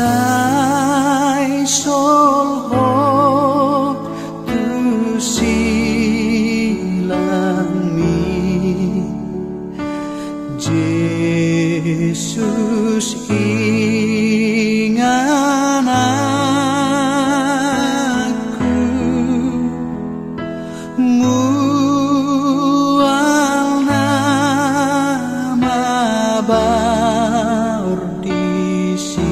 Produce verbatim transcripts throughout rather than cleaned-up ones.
Ai solhot tu silangmi, Jesus ingananku, mual na mabaor disi.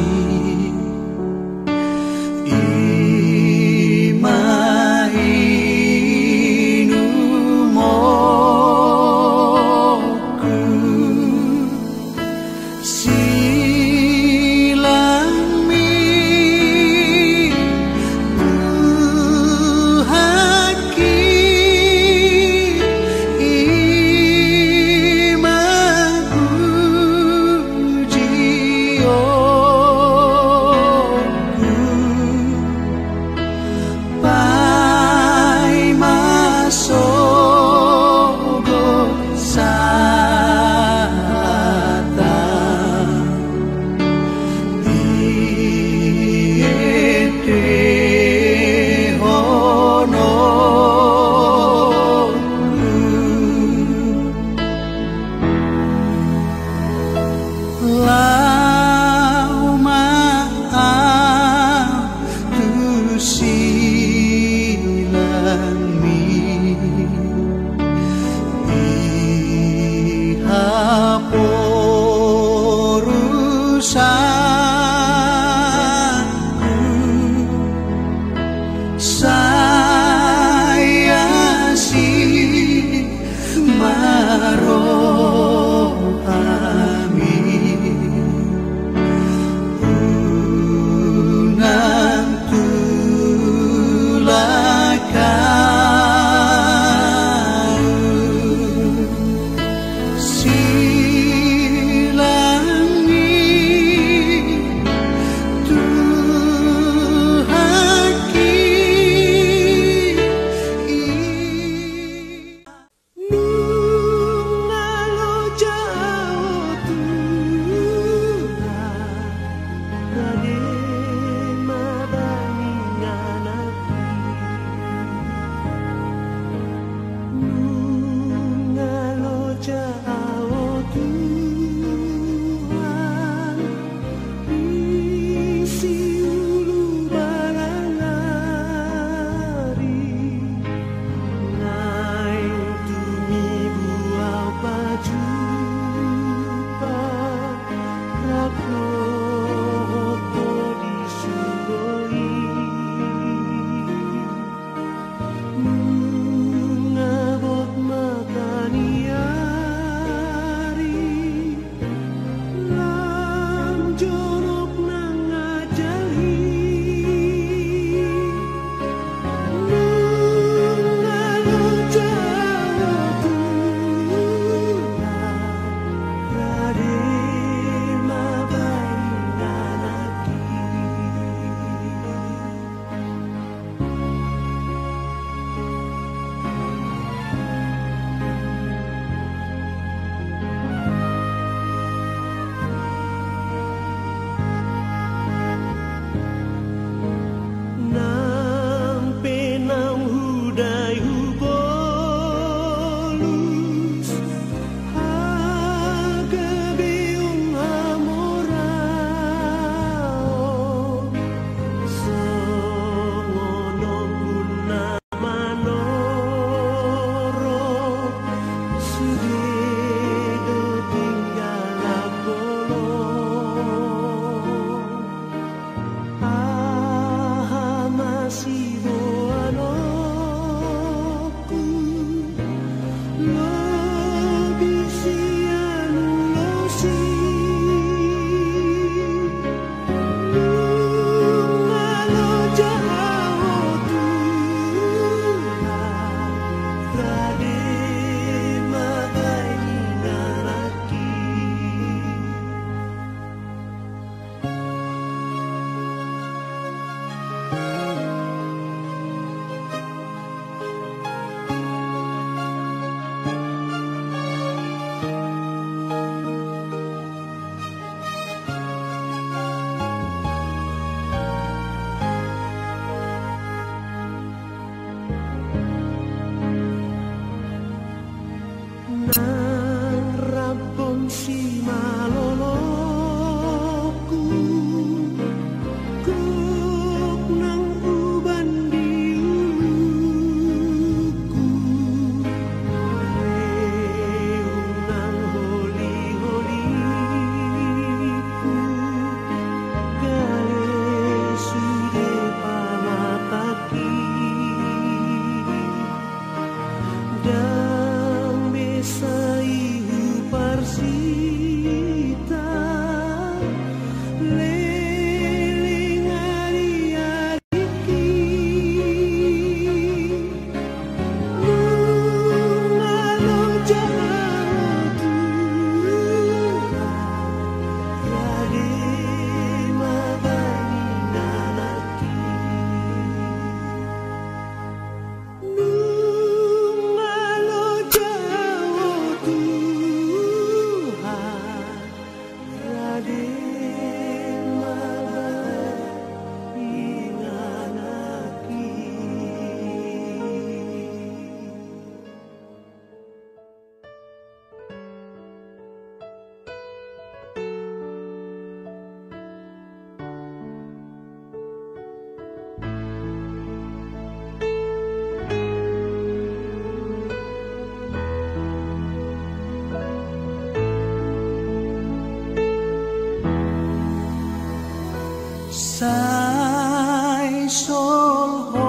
Sai solhot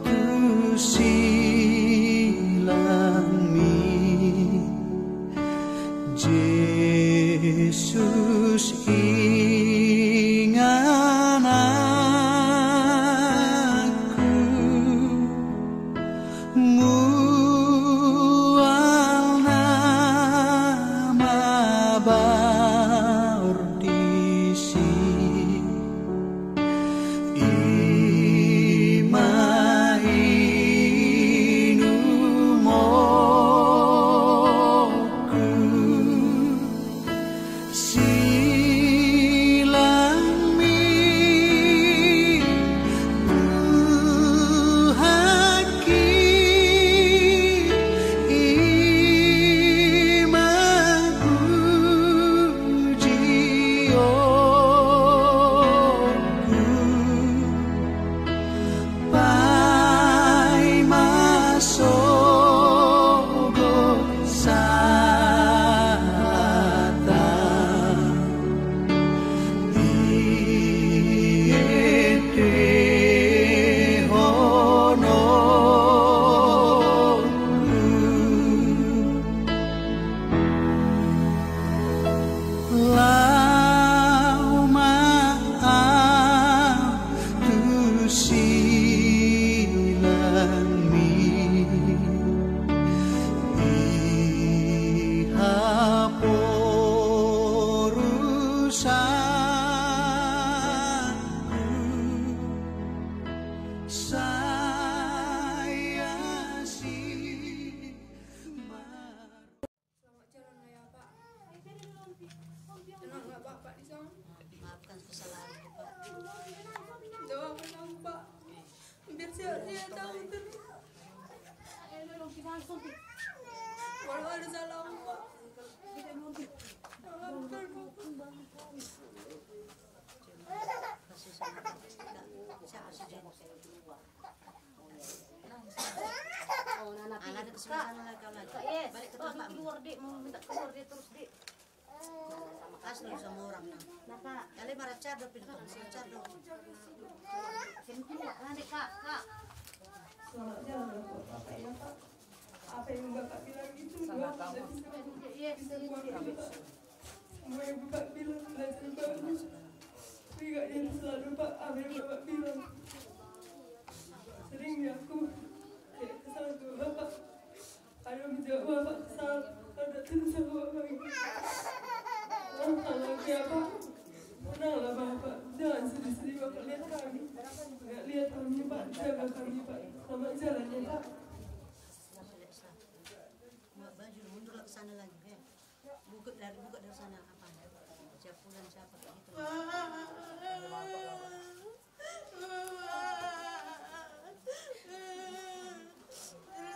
tu silangmi, Jesus ingananku, mual na mabaor disi. I ma inumonku, silangmi, Tuhanki, i ma pujionku, paima sogot sahata, iendehononku. Laho ma ahu tu silangmi, i haporusanku, sai asi ma. Selamat jalan lah ya, Pak. Tenanglah Bapak di sana. Maafkan kesalahanku, Pak. Doakan aku, Pak. Biar sehat-sehat aku terus. Walau ada salahku, Pak. Maafkan, Bapak. Siapa sih dia? Oh, nah, nanti. Alah, ada kesempatan lagi, kau lagi. Kak, yes. Balik ke tempat. Keluar, Dek. Mau minta keluar dia terus, Dek. Kasih lu sama orang, nah. Nah, Kak. Kali marah cadar, pintu marah cadar. Sini, sini, Kak. Nah, Dek, Kak, Kak. Selamat jalan, Bapak, ya, Pak. Apa yang Bapak bilang itu, Bapak sudah bisa, yes, bisa yes, kuatir, yes. Pak. Semua yang Bapak bilang, belajar bagus. Ingat yang selalu, Pak, apa yang Bapak bilang. Sering ya aku kayak kesal sama Bapak. Kadang menjawab Bapak kesal, ada terus sama Bapak. Tenang lagi ya, Pak. Tenanglah, Bapak. Jangan sedih-sedih, Bapak. Lihat kami. Nggak lihat kami, Pak. Jaga kami, Pak. Selamat jalan ya, Pak. Baju, mundurlah ke sana lagi, eh. Buka dari, buka dari sana apa? Siap pulang siapa kayak gitu.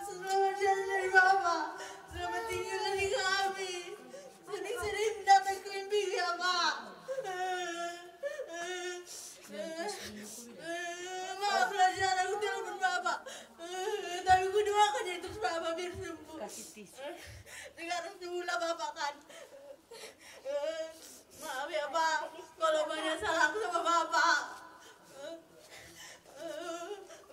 Selamat jalan dari Bapak. Selamat tinggal dari kami. Sering-sering datang ke mimpi ya, Pak. Maaf lah, jarang aku telepon Bapak. Tapi ku doakan ya terus Bapak biar sembuh. Kasih tisu. Dengan sembuhlah Bapak kan. Maaf ya, Pak, kalau banyak salah aku sama Bapak.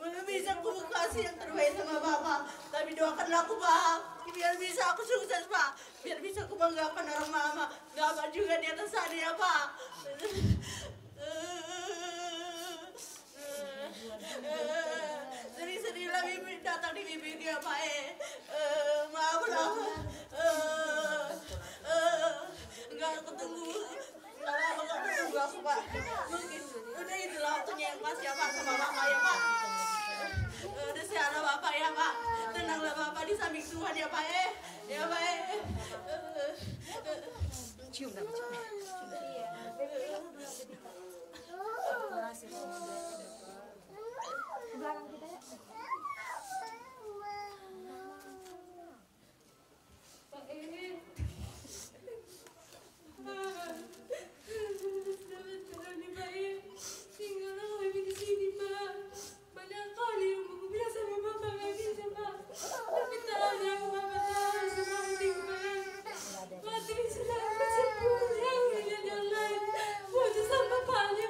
Belum bisa aku kasih yang terbaik sama Bapak. Tapi doakanlah aku, Pak. Biar bisa aku sukses, Pak. Biar bisa aku banggakan orang mama. Bapak juga di atas sana ya, Pak. Sedih-sedih lagi datang di mimpi dia, Pak, eh. Eh, maaf lah. Eh, eh, nggak ketemu. Nggak lama nggak ketemu aku, Pak. Mungkin udah itulah waktunya yang pas ya, Pak, sama Bapak ya, Pak. Eh, udah sehat lah Bapak ya, Pak. Tenanglah Bapak di samping Tuhan ya, Pak, eh. Ya, Pak, eh. Cium dah, cium. Tinggal aku di sini, Pak. Padahal kau di rumahku biasa sama Bapak nggak bisa, Pak. Tapi tahu ya, Bapak tahu semua hatiku, Pak. Waktu itu sudah aku sepuluh tahun jadi online. Waktu sama Bapak aja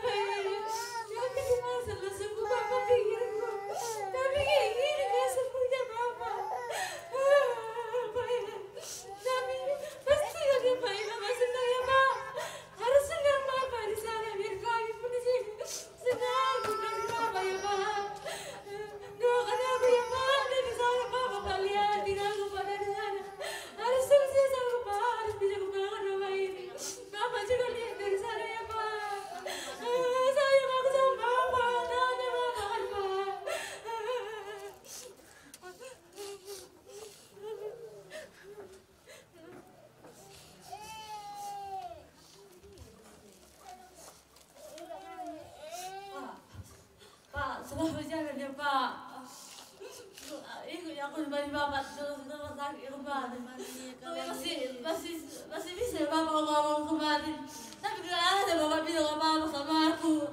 Siapa dia, Pak? Ikut ya aku di Bali, Bapak, terus rumah sakit kemarin. Tapi masih, masih, masih bisa ya, Bapak, ngomong kemarin. Tapi nggak ada Bapak bilang apa-apa sama aku.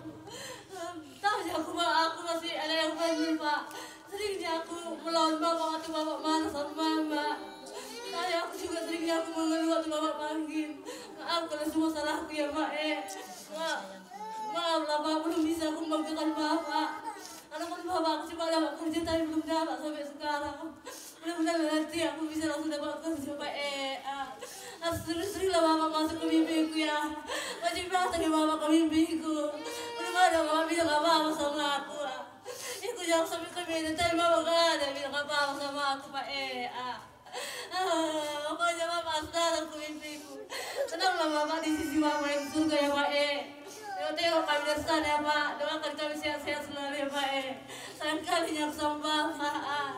Tahu ya aku, Pak, aku masih ada yang bandel, Pak. Sering dia aku melawan Bapak waktu Bapak marah sama Mama. Tahu ya aku juga sering dia aku mengeluh waktu Bapak panggil. Maaf kalau semua salahku ya, Pak, eh. Ma-, maaf lah, Pak, belum bisa aku membanggakan Bapak. Karena kan Bapak aku cuma dapat kerja tapi belum dapat sampai sekarang. Mudah-mudahan nanti aku bisa langsung dapat kerja, Pak, eh. Ah. Ah, sering-sering lah Bapak masuk ke mimpiku ya. Masih datang ya Bapak ke mimpiku. Belum ada Bapak bilang apa-apa sama aku, ah. Ikut yang sampai ke Medan, tapi Bapak gak ada bilang apa-apa sama aku, Pak, eh. Ah. Ah, pokoknya Bapak selalu ku mimpiku. Tenanglah Bapak di sisi Bapak yang surga ya, Pak, eh. Tengok-tengok kami dari sana ya, Pak. Doakan kami sehat-sehat selalu ya, Pak, eh. Sayang kali yang sama Bapak, ah.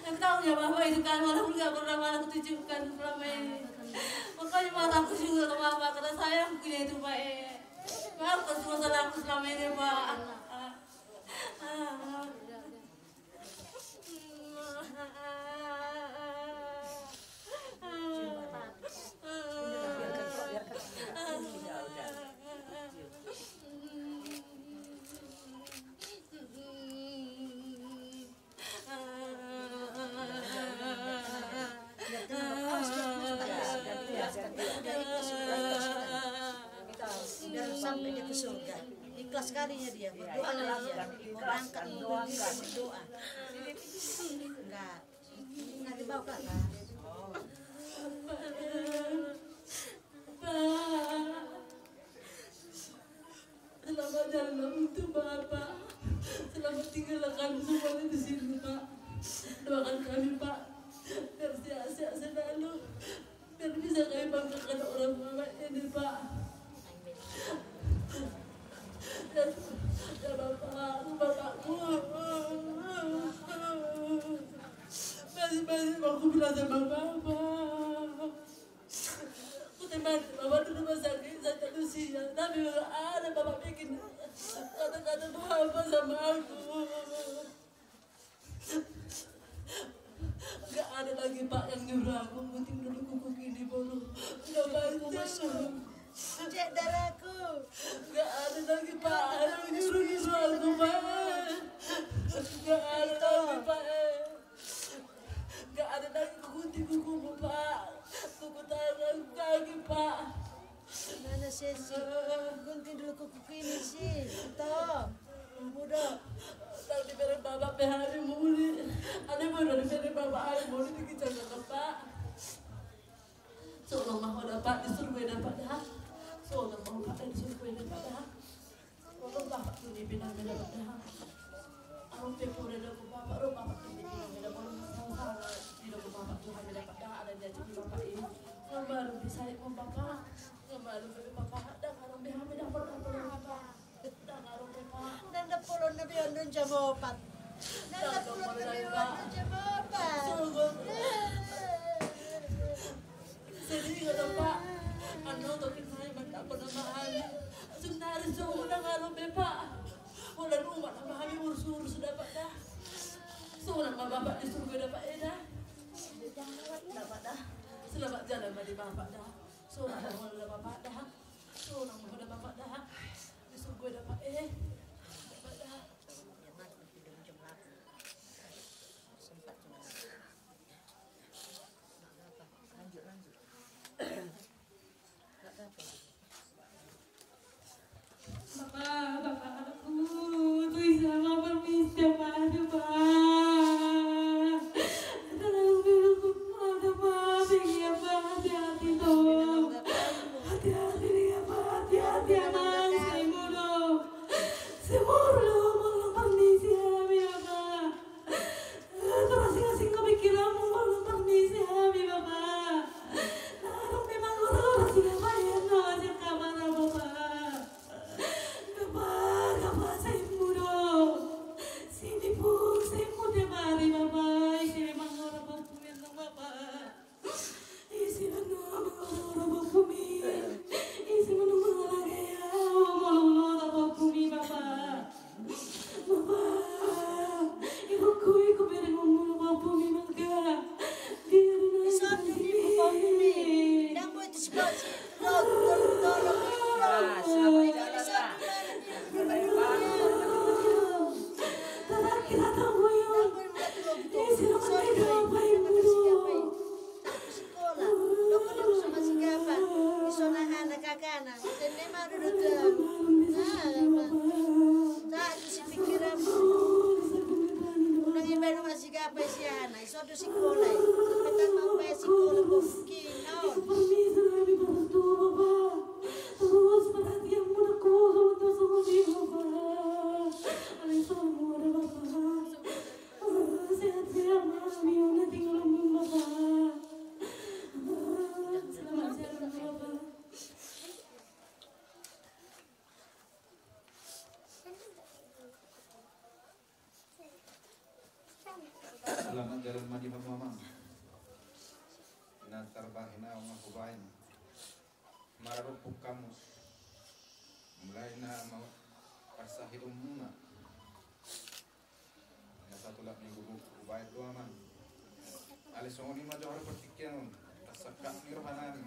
Yang tahu ya Bapak itu kan, walaupun nggak pernah malah kutunjukkan selama ini. Pokoknya mataku juga ke Bapak, karena sayangku ya itu, Pak, eh. Maafkan semua salahku selama ini, Pak. Ah. Ah. Biar sampai dia ke surga. Ikhlas kalinya dia, berdoa dia. Mau berangkat, mau berdoa. Enggak. Enggak dibawa, Kak. Pak. Selamat jalan untuk Bapak. Selamat tinggal kami semuanya di sini, Pak. Doakan kami, Pak, biar sehat-sehat selalu. Biar bisa kami banggakan orang tua ini, Pak. Ya, ya Bapak, Bapakku. Masih banyak aku bilang sama Bapak. Aku temani Bapak di rumah sakit, saya tak usia. Tapi nggak ada Bapak bikin kata-kata apa-apa sama aku. Nggak ada lagi, Pak, yang nyuruh aku gunting dulu kuku kiri, Bolu. Nggak banyak. Cek darahku. Nggak ada lagi, Pak, yang nyuruh-nyuruh aku, Pak. Nggak ada lagi, Pak, eh. Nggak ada lagi kugunting kukumu, Pak. Kuku tangan, kaki, Pak. Mana sesi? Gunting dulu kuku kiri, si. Toh. Muda. Tau dibereng Bapak pe hami muli. Ane bodo dibereng Bapak hami muli di ginjang na, Pak. Sonang ma ho da, Pak, di surgo eda, Pak, da. Sonang ma ho, Pak, da, di surgo eda, Pak, da. Olo Bapak tu nipi nami da, Pak, da. Aru pe poda da ko Bapak, ro Bapak tu nipi nami da, olo sangsara di da ko Bapak tu hami da, Pak, da, ada di atas Bapak i. Ngambaru bisa ikon Bapak. Ngambaru pe Bapak, da, ngarung be hami da, Pak, da, Bapak. Nang da polon na be on don jam opat. Nang da polon na be on don jam opat. Sedih kata Pak. Anu tokin saya mantap pernah mahal. Sundari sudah ngarung be Pak. Wala rumah nama kami urus-urus dapat dah. Sonang ma Bapak di surgo dapat eda. Dapat dah. Selamat jalan ma di Bapak dah. Sonang ma holan Bapak dah. Sonang ma holan Bapak dah. Di surgo dapat eh. Dapat dah. Bapak, Bapak, aku tuh sama permisi apa aja, Pak. Tenang dulu, ada Pak, ya Pak, hati-hati tuh. Hati-hati dia, Pak, hati-hati, Abang, saya bodoh. Saya bodoh, Abang, permisi, ya, Pak. Terasing-asing kepikiranmu, Abang, permisi, ya, Bapak. Nah, Abang memang orang-orang sudah bayar, no, saya kabar, Bapak. Bapak, Bapak, saya bodoh. Sini pun, saya bodoh, mari, Bapak. Saya memang orang-orang Bapak. Isi manu mangoro-oro bokumi. Isi manu mangalagaya mangoro-oro bokumi, Bapak. Sikola i, sampe tamat ma sikola, bungking naon. Permisi, lebih bagus tuh, Bapak. Terus perhatianmu na kosong, terus sama dia, Bapak. Alai semua ada, Bapak. Sehat-sehat, Mami, udah tinggal nunggu, Bapak. Selamat jalan, Bapak. Selamat jalan ma di hamu, Amang. Na tarbahen ahu ma hubaen. Marrumput hamu. Mulai na ma-, parsahitmuna. Na satulak ni guru hubaen do, Amang. Alai songon i ma jo haru partingkian on. Tarsangkap ni rohanami.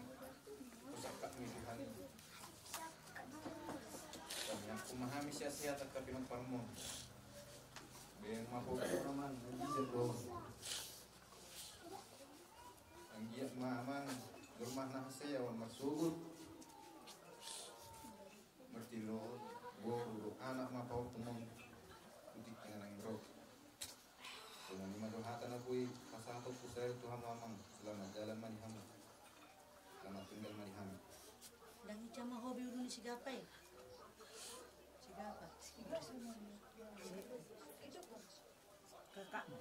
Tarsangkap ni Tuhan i. Tangiangku ma hami sehat-sehat angka pinomparmon. Baen ma ho, Amang, na bisa do. Anggiat ma, Amang, jolma na hasea on marsogot. Martinodohon boru dohot anak ma paontongmon tu tingki na naeng ro. Songon i ma jo hata na boi pasahatonku sadari tu hamu, Amang. Selamat jalan ma di hamu. Selamat tinggal ma di hami. Ndang ija ma ho be ulu ni si Gapa i. Si Gapa. Kakakmu.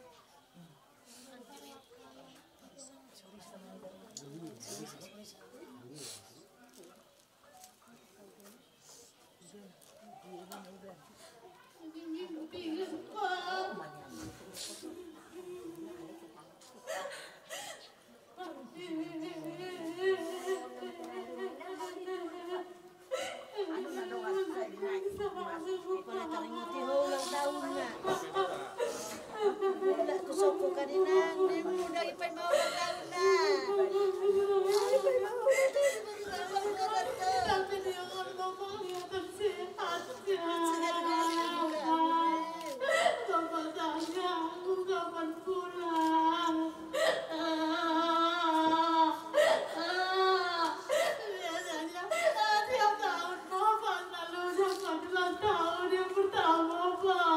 Anu na dongan sai nai. Pala taringoti ho ulang tahunna. Mulak tu sopo kaninang, ni muda ipai ma ulang tahunna. Tapi dia kan mau kelihatan sehat, sehat. Bapak tanya, aku kapan pulang? Biasanya, tiap tahun, Bapak selalu dapat ulang tahun yang pertama, Pak.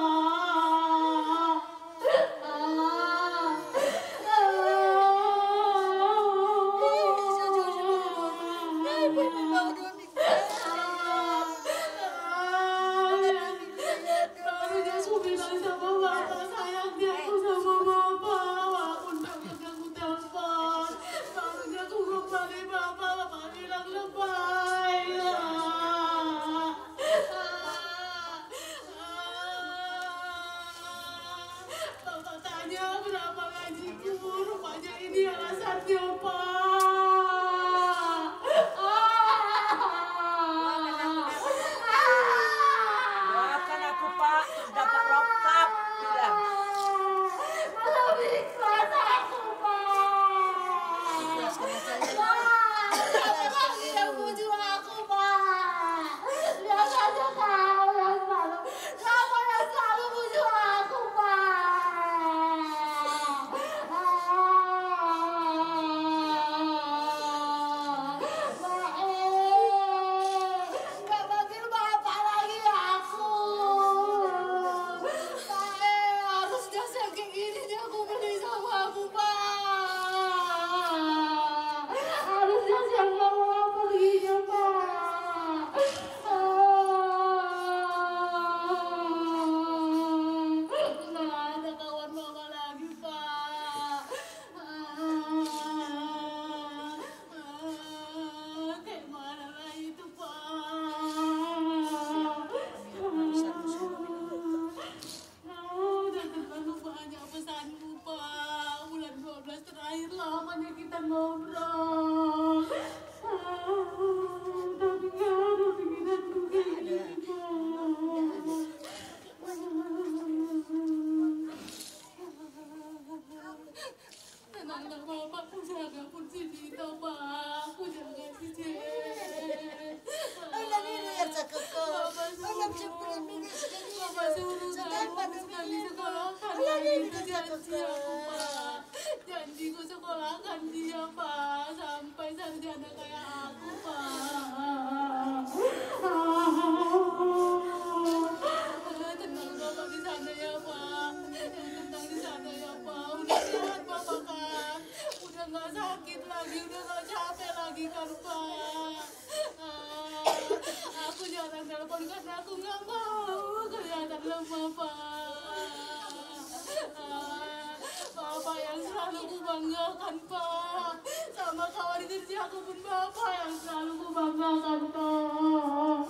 Barunya aku bilang sama Bapak, sayang, dia aku sama Bapak. Walaupun Bapak gak aku telepon, barunya aku kembali, Bapak, Bapak bilang lebay. Bapak tanya berapa gajiku, rupanya ini alasannya, Pak. Doakan aku, Pak, dapat rokok, bilang. Malah ikhlas aku, Pak. Ikhlas karena saya. Pak, yang bujuk aku, Pak. Biasanya kau yang selalu Siapa yang selalu bujuk aku, Pak? Pak, eh, nggak manggil Bapak lagi aku. Pak, eh, harusnya siang kayak gini dia aku beli sama aku, Pak. Harusnya siang kamu perginya, Pak. Nggak ada kawan mama lagi, Pak. Kayak mana lah itu, Pak? Udah terlalu banyak pesanmu, Pak. Bulan dua belas terakhir lamanya kita ngobrol. Tapi nggak ada pikiranku kayak gini, Pak. Tenang, Pak. Aku jaga pun si Dita, Pak. Aku jaga si Jen. Alah, ini ya, cakep kok. Bapak suruh. Alah, cepet, ini sekali. Bapak suruh kamu sekali sekolahkan lagi. Itu janji aku, Pak. Janjiku sekolahkan dia, Pak. Sampai sarjana kayak aku, Pak. Tenang Bapak di sana ya, Pak. Tenang di sana ya, Pak. Udah sehat Bapak Banggakan, Pak. Sama kau di sisi aku pun Bapak yang selalu kubanggakan, Pak.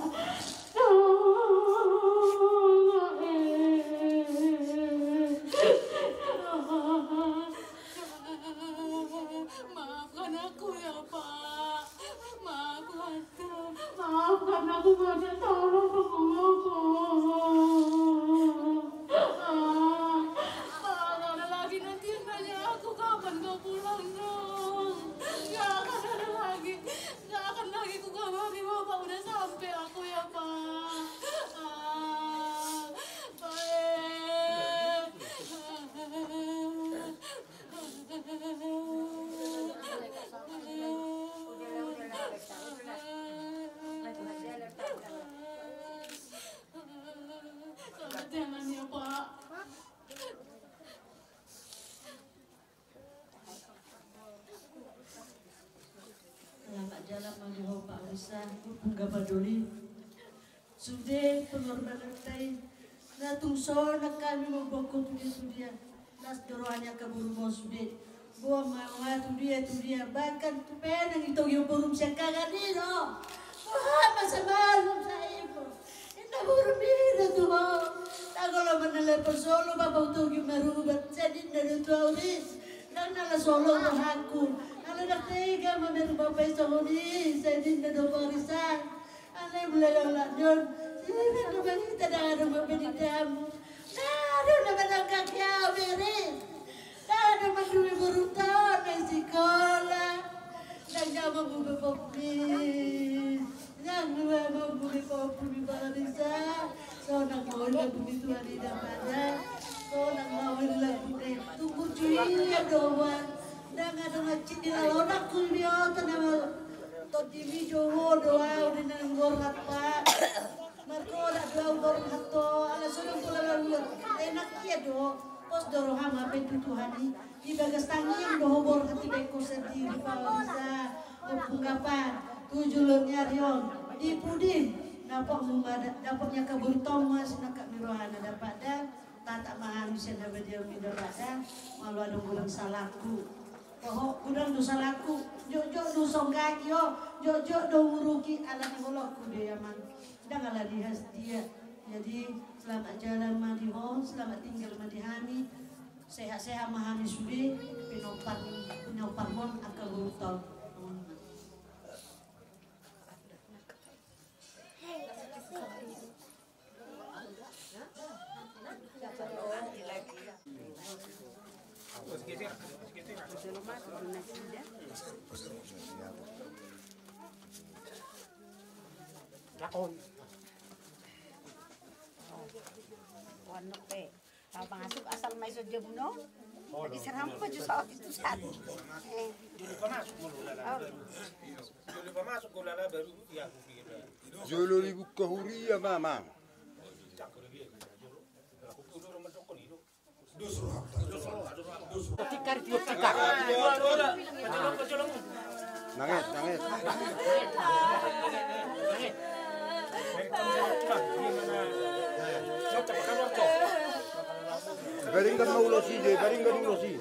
Maafkan aku ya, Pak. Maafkan. Maafkan aku banyak, tolong pengurusku. Ah, ah, nggak ada lagi nanti yang nanya aku kapan kau pulang, Nong. Nggak akan ada lagi. Nggak akan lagi ku kabari Bapak udah sampai aku ya, Pak. Ah, Pak, eh. Selamat jalan ya, Pak. Selamat jalan ma di ho, Pak Risa, Ompung Gapa Doli. Sude pengorbananta i, na tung sonang hami mamboan ho tu dia tu dia. Las do roha ni angka borum on sude. Boan ma ho tu dia tu dia, bahkan tu penang i togi borum sian haha ni do. Boha ma samalum saipo. Inna borum i do tu ho. Ndang olo ma na laho parsolo, bapa, hutogi marubat, sai ninna do tu ahu, Ris. Ndang na laho solo rohangku. Ala ndang tega ma mamereng bapa i songon i, sai ninna do, Pak Risa. Alai mulai laho lan on, sirang do ma hita, ndang adong ma penindamu. Ndang adong na manangkaki ahu be, Ris. Ndang adong mandungi borunta on na sikola. Ndang jaman mube pompumi. Ndang jaman mube pompumi, Pak Risa. Sonang ma ho di lambung ni Tuhan i, Dapada. Sonang ma ho di lambung ni. Tung burju ia do boan. Ndang adong na cik di lalaon, nang ku binoto nama. Tondimi do ho do ahu di na borhat, Pak. Margorak do ahu borhat ho, ala so dong pola laluan. Enak ia do, pos do roham, hape tu Tuhan i. Di bagas tangiang do ho borhat, dibaen ho sandiri, Pak Risa. Ompung Gapa, tu jolo ni ari on, di pudi, dapot muna, dapot ni angka borunta on ma sinangkap ni rohana, Dapada. Tatap ma hami sian habadiaon ni Dapada, molo adong godang salahku. Toho, godang do salahku, jotjot do songgaki ho, jotjot do hurugi, ala ni holongku do i, Amang. Ndang ala ni hasdia. Jadi, selamat jalan ma di ho, selamat tinggal ma di hami. Sehat-sehat ma hami sude, pinompar, pinompar mon angka borunta on. Lakon. Wan pe. Tau pangasuk asal ma i so jabu no. Jadi serang pa ju saot itu saat. Eh. Jolo pamasuk molo lala. Oh. Jolo pamasuk molo lala baru ya. Jolo dibuka huria, Mama. Tikar itu, tikar. Nangis, nangis. Baringgan ma ulos i, baringgan ulos i.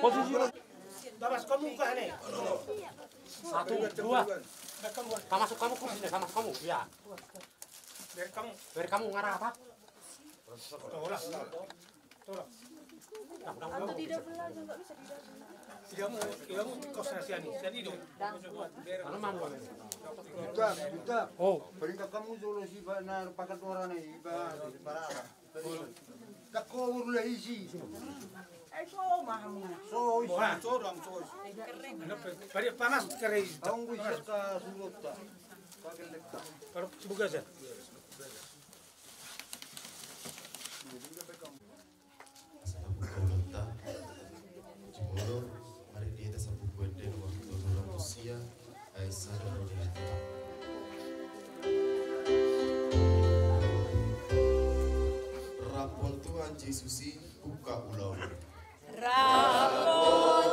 Posisi. Tamas kamu ka ne. Satu, dua. Tamasuk kamu kursi ne, tamasuk kamu. Ya. Beri kamu. Beri kamu ngarah apa? Tolak. Tolak. Atau tidak belah juga bisa tidak belah. Tidak mau, tidak mau kos nasiani, siani dong. Mana mampu? Juta, juta. Oh. Perintah kamu solo si ba-, na pakat orang na iba, parah. Takko urula isi. Ai so mahamu. So isi. Wah, so dong, so isi. Pari panas kare isi. Tong bisa ka surut ta. Pakai lekka. Kalau buka saja. Sampung tolong ta. Jumolo, mari kita sampung kuat dan waktu orang usia. Ai sada do di hita. Rap Tuhan Jesus i, buka ulaon. Rap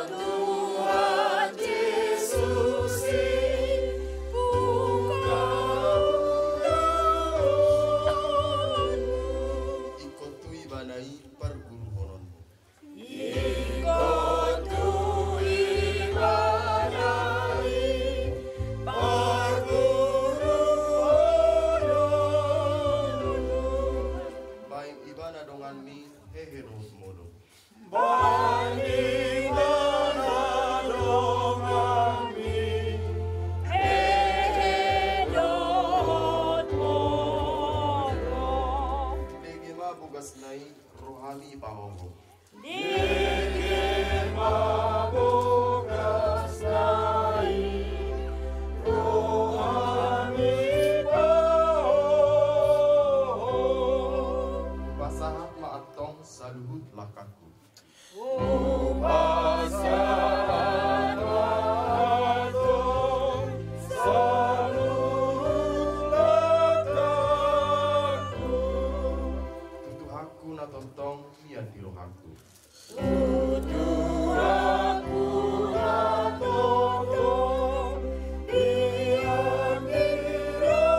Tuhan Jesus i, buka ulaon. Ingkon tu Ibana i parguruhononmu. Dengke ma bogasna i, rohami pahohom. Pasahat ma antong saluhut langkangku. Hupasahat ma antong saluhut langkangku tu Tuhanku na tongtong mian di rohangku. Tu Tuhanku na tongtong mian di rohangku.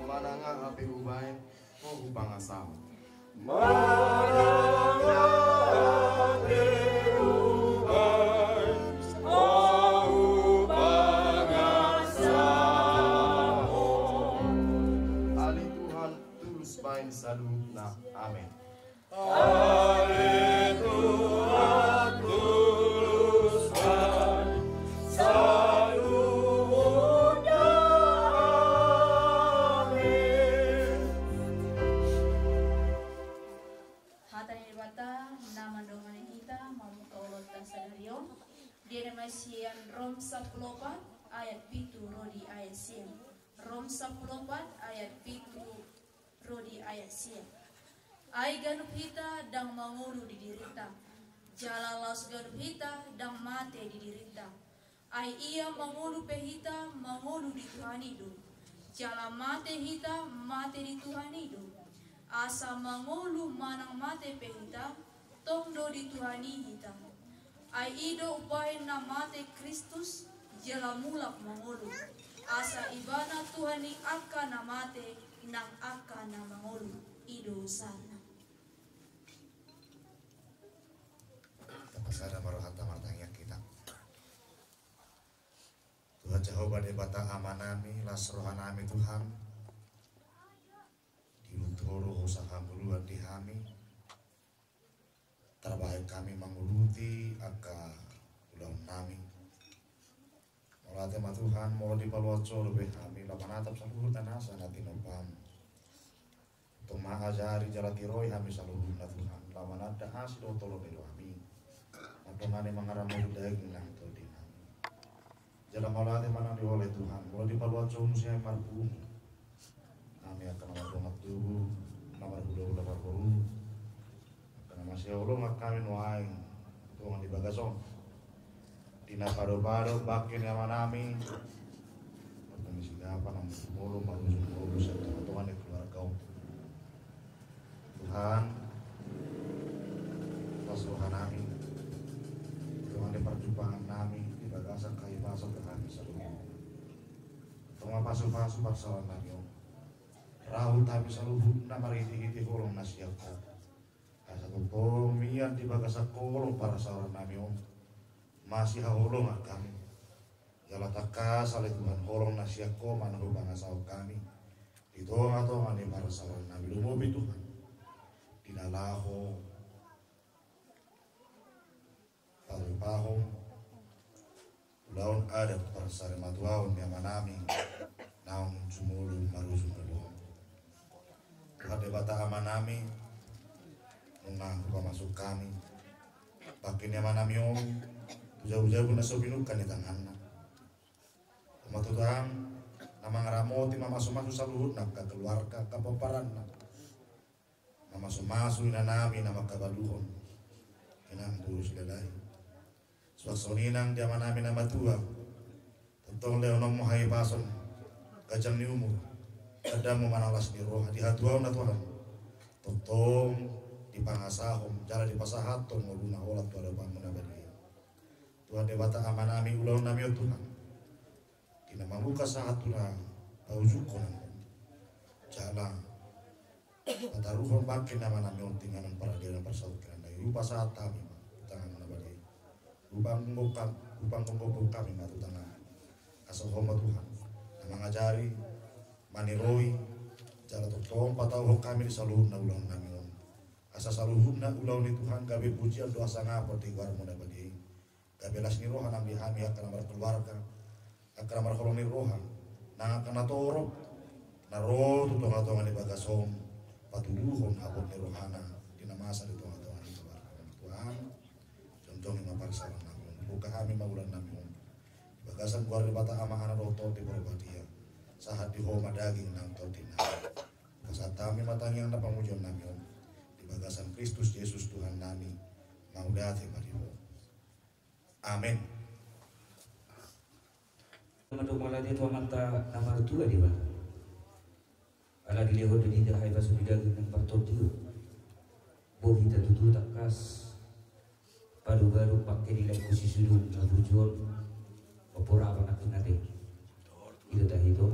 Manang aha pe hubaen, ho hupangasahon. Manang aha pe hubaen, ho hupangasahon. Ale Tuhan, tulus baen saluhutna. Amen. Ale Tuhan, tulus baen saluhutna. Amen. Hata ni Debata na mandongani hita mamungka ulaonta sadari on. Diida ma sian Rom sampulu opat ayat pitu ro di ayat sia. Rom sampulu opat ayat pitu ro di ayat sia. Ai ganup hita ndang mangolu di dirinta, jala laos ganup hita ndang mate di dirinta. Ai ia mangolu pe hita mangolu di Tuhan i do, jala mate hita mate di Tuhan i do. Asa mangolu manang mate pe hita, tong do di Tuhan i hita. Ai i do umbahen na mate Kristus, jala mulak mangolu. Asa Ibana Tuhan ni angka na mate nang angka na mangolu. I do sahatna. Tapasada ma rohanta, martangiang hita. Tuhan Jahowa Debata Amanami, las rohanami Tuhan, dilehon Ho do hosa hangoluan di hami, tarbahen hami mangurupi angka ulaonnami. Mauliate ma Tuhan, molo dipaluat Ho dope hami laho manatap saluhut na nasa na tinopam. Tong ma ajari jala tiroi hami saluhutna Tuhan, laho mananda asi dohot holong ni rohami, mandongani mangaramoti daging nang tondinami. Jala mauliate ma nang di Ho ale Tuhan, molo dipaluat Ho muse hami marpungu. Hami angka na mardongan tubu, na marhulahula parboru, angka na masihaholongan hami nuaeng dongan di bagas on, di na padopadopan bangke ni amanami, marpungu sigapa na molo marujung molo sian tongatonga ni keluarga on. Tuhan, las rohanami, dongan di parjumpangannami di bagasan hahipason do hami saluhutna. Tong ma pasupasu parsaorannami on, rap hami saluhutna marhitehite holong na sian Ho. Asa tongtong mian di bagasan holong parsaorannami on masihaholongan hami. Jala tangkas ale Tuhan, holong na sian Ho ma na hupangasahon hami di tongatonga ni parsaorannami. Lumobi Tuhan di na laho patupahon ulaon adat parsarimatuaon ni amanami naung jumolo marujung molo on. Tuhan Debata Amanami, nunga hupamasuk hami bangke ni amanami on tu jabujabu na so pinungka ni tanganna. Tong ma Tuhan, na mangaramoti mamasumasu saluhutna angka keluarga, angka pomparanna, mamasumasu inanami na mangkabaluhon, inang boru Silalahi. Suang songon i nang di amanami na matua, tongtong lehononmu hahipason, ganjang ni umur, tandammu manang las ni roha di hatuaonna Tuhan, tongtong dipangasahon jala dipasahathon ngoluna holan tu adopanmu na badia. Tuhan Debata Amanami, ulaonnami on Tuhan, di na mamungka sahat tu na paujunghon, jala pataruhon bangke ni amanami on tu inganan paradilan parsaulian, na i hupasahat hami ma tu tanganmu na badia i. Hupanggomgom hami ma tu tanganmu, asa Ho ma Tuhan na mangajari, maniroi, jala tongtong patauhon hami di saluhutna ulaonnami on, asa saluhutna ulaon i Tuhan gabe pujian dohot hasangapon di goarmu na badia i. Gabe las ni roha nang di hami angka na markeluarga, angka na marholong ni roha, nang angka na torop na ro tu tongatonga ni bagas on, patuduhon habot ni rohana di na masa di tonga-tonga ni keluarga. Tuhan, jongjong ma parsaoran nami on, buka hami ma ulaon nami on di bagasan goar ni Debata Ama, Anak dohot Tondi Porbadia. Sahat di Ho ma daging nang tondi nami. Pasahat hami ma tangiang nang pamujion nami on di bagasan Kristus Jesus Tuhan nami. Mauliate ma di Ho. Amen. Mandok mauliate tu Amanta na martua Debata. Ala dilehon do di hita hahipason ni daging nang partondion. Boi hita tutu tangkas padu-padu pangke di laengku si Sudung na burju on. Opo rap anakna te? Ida tahi to.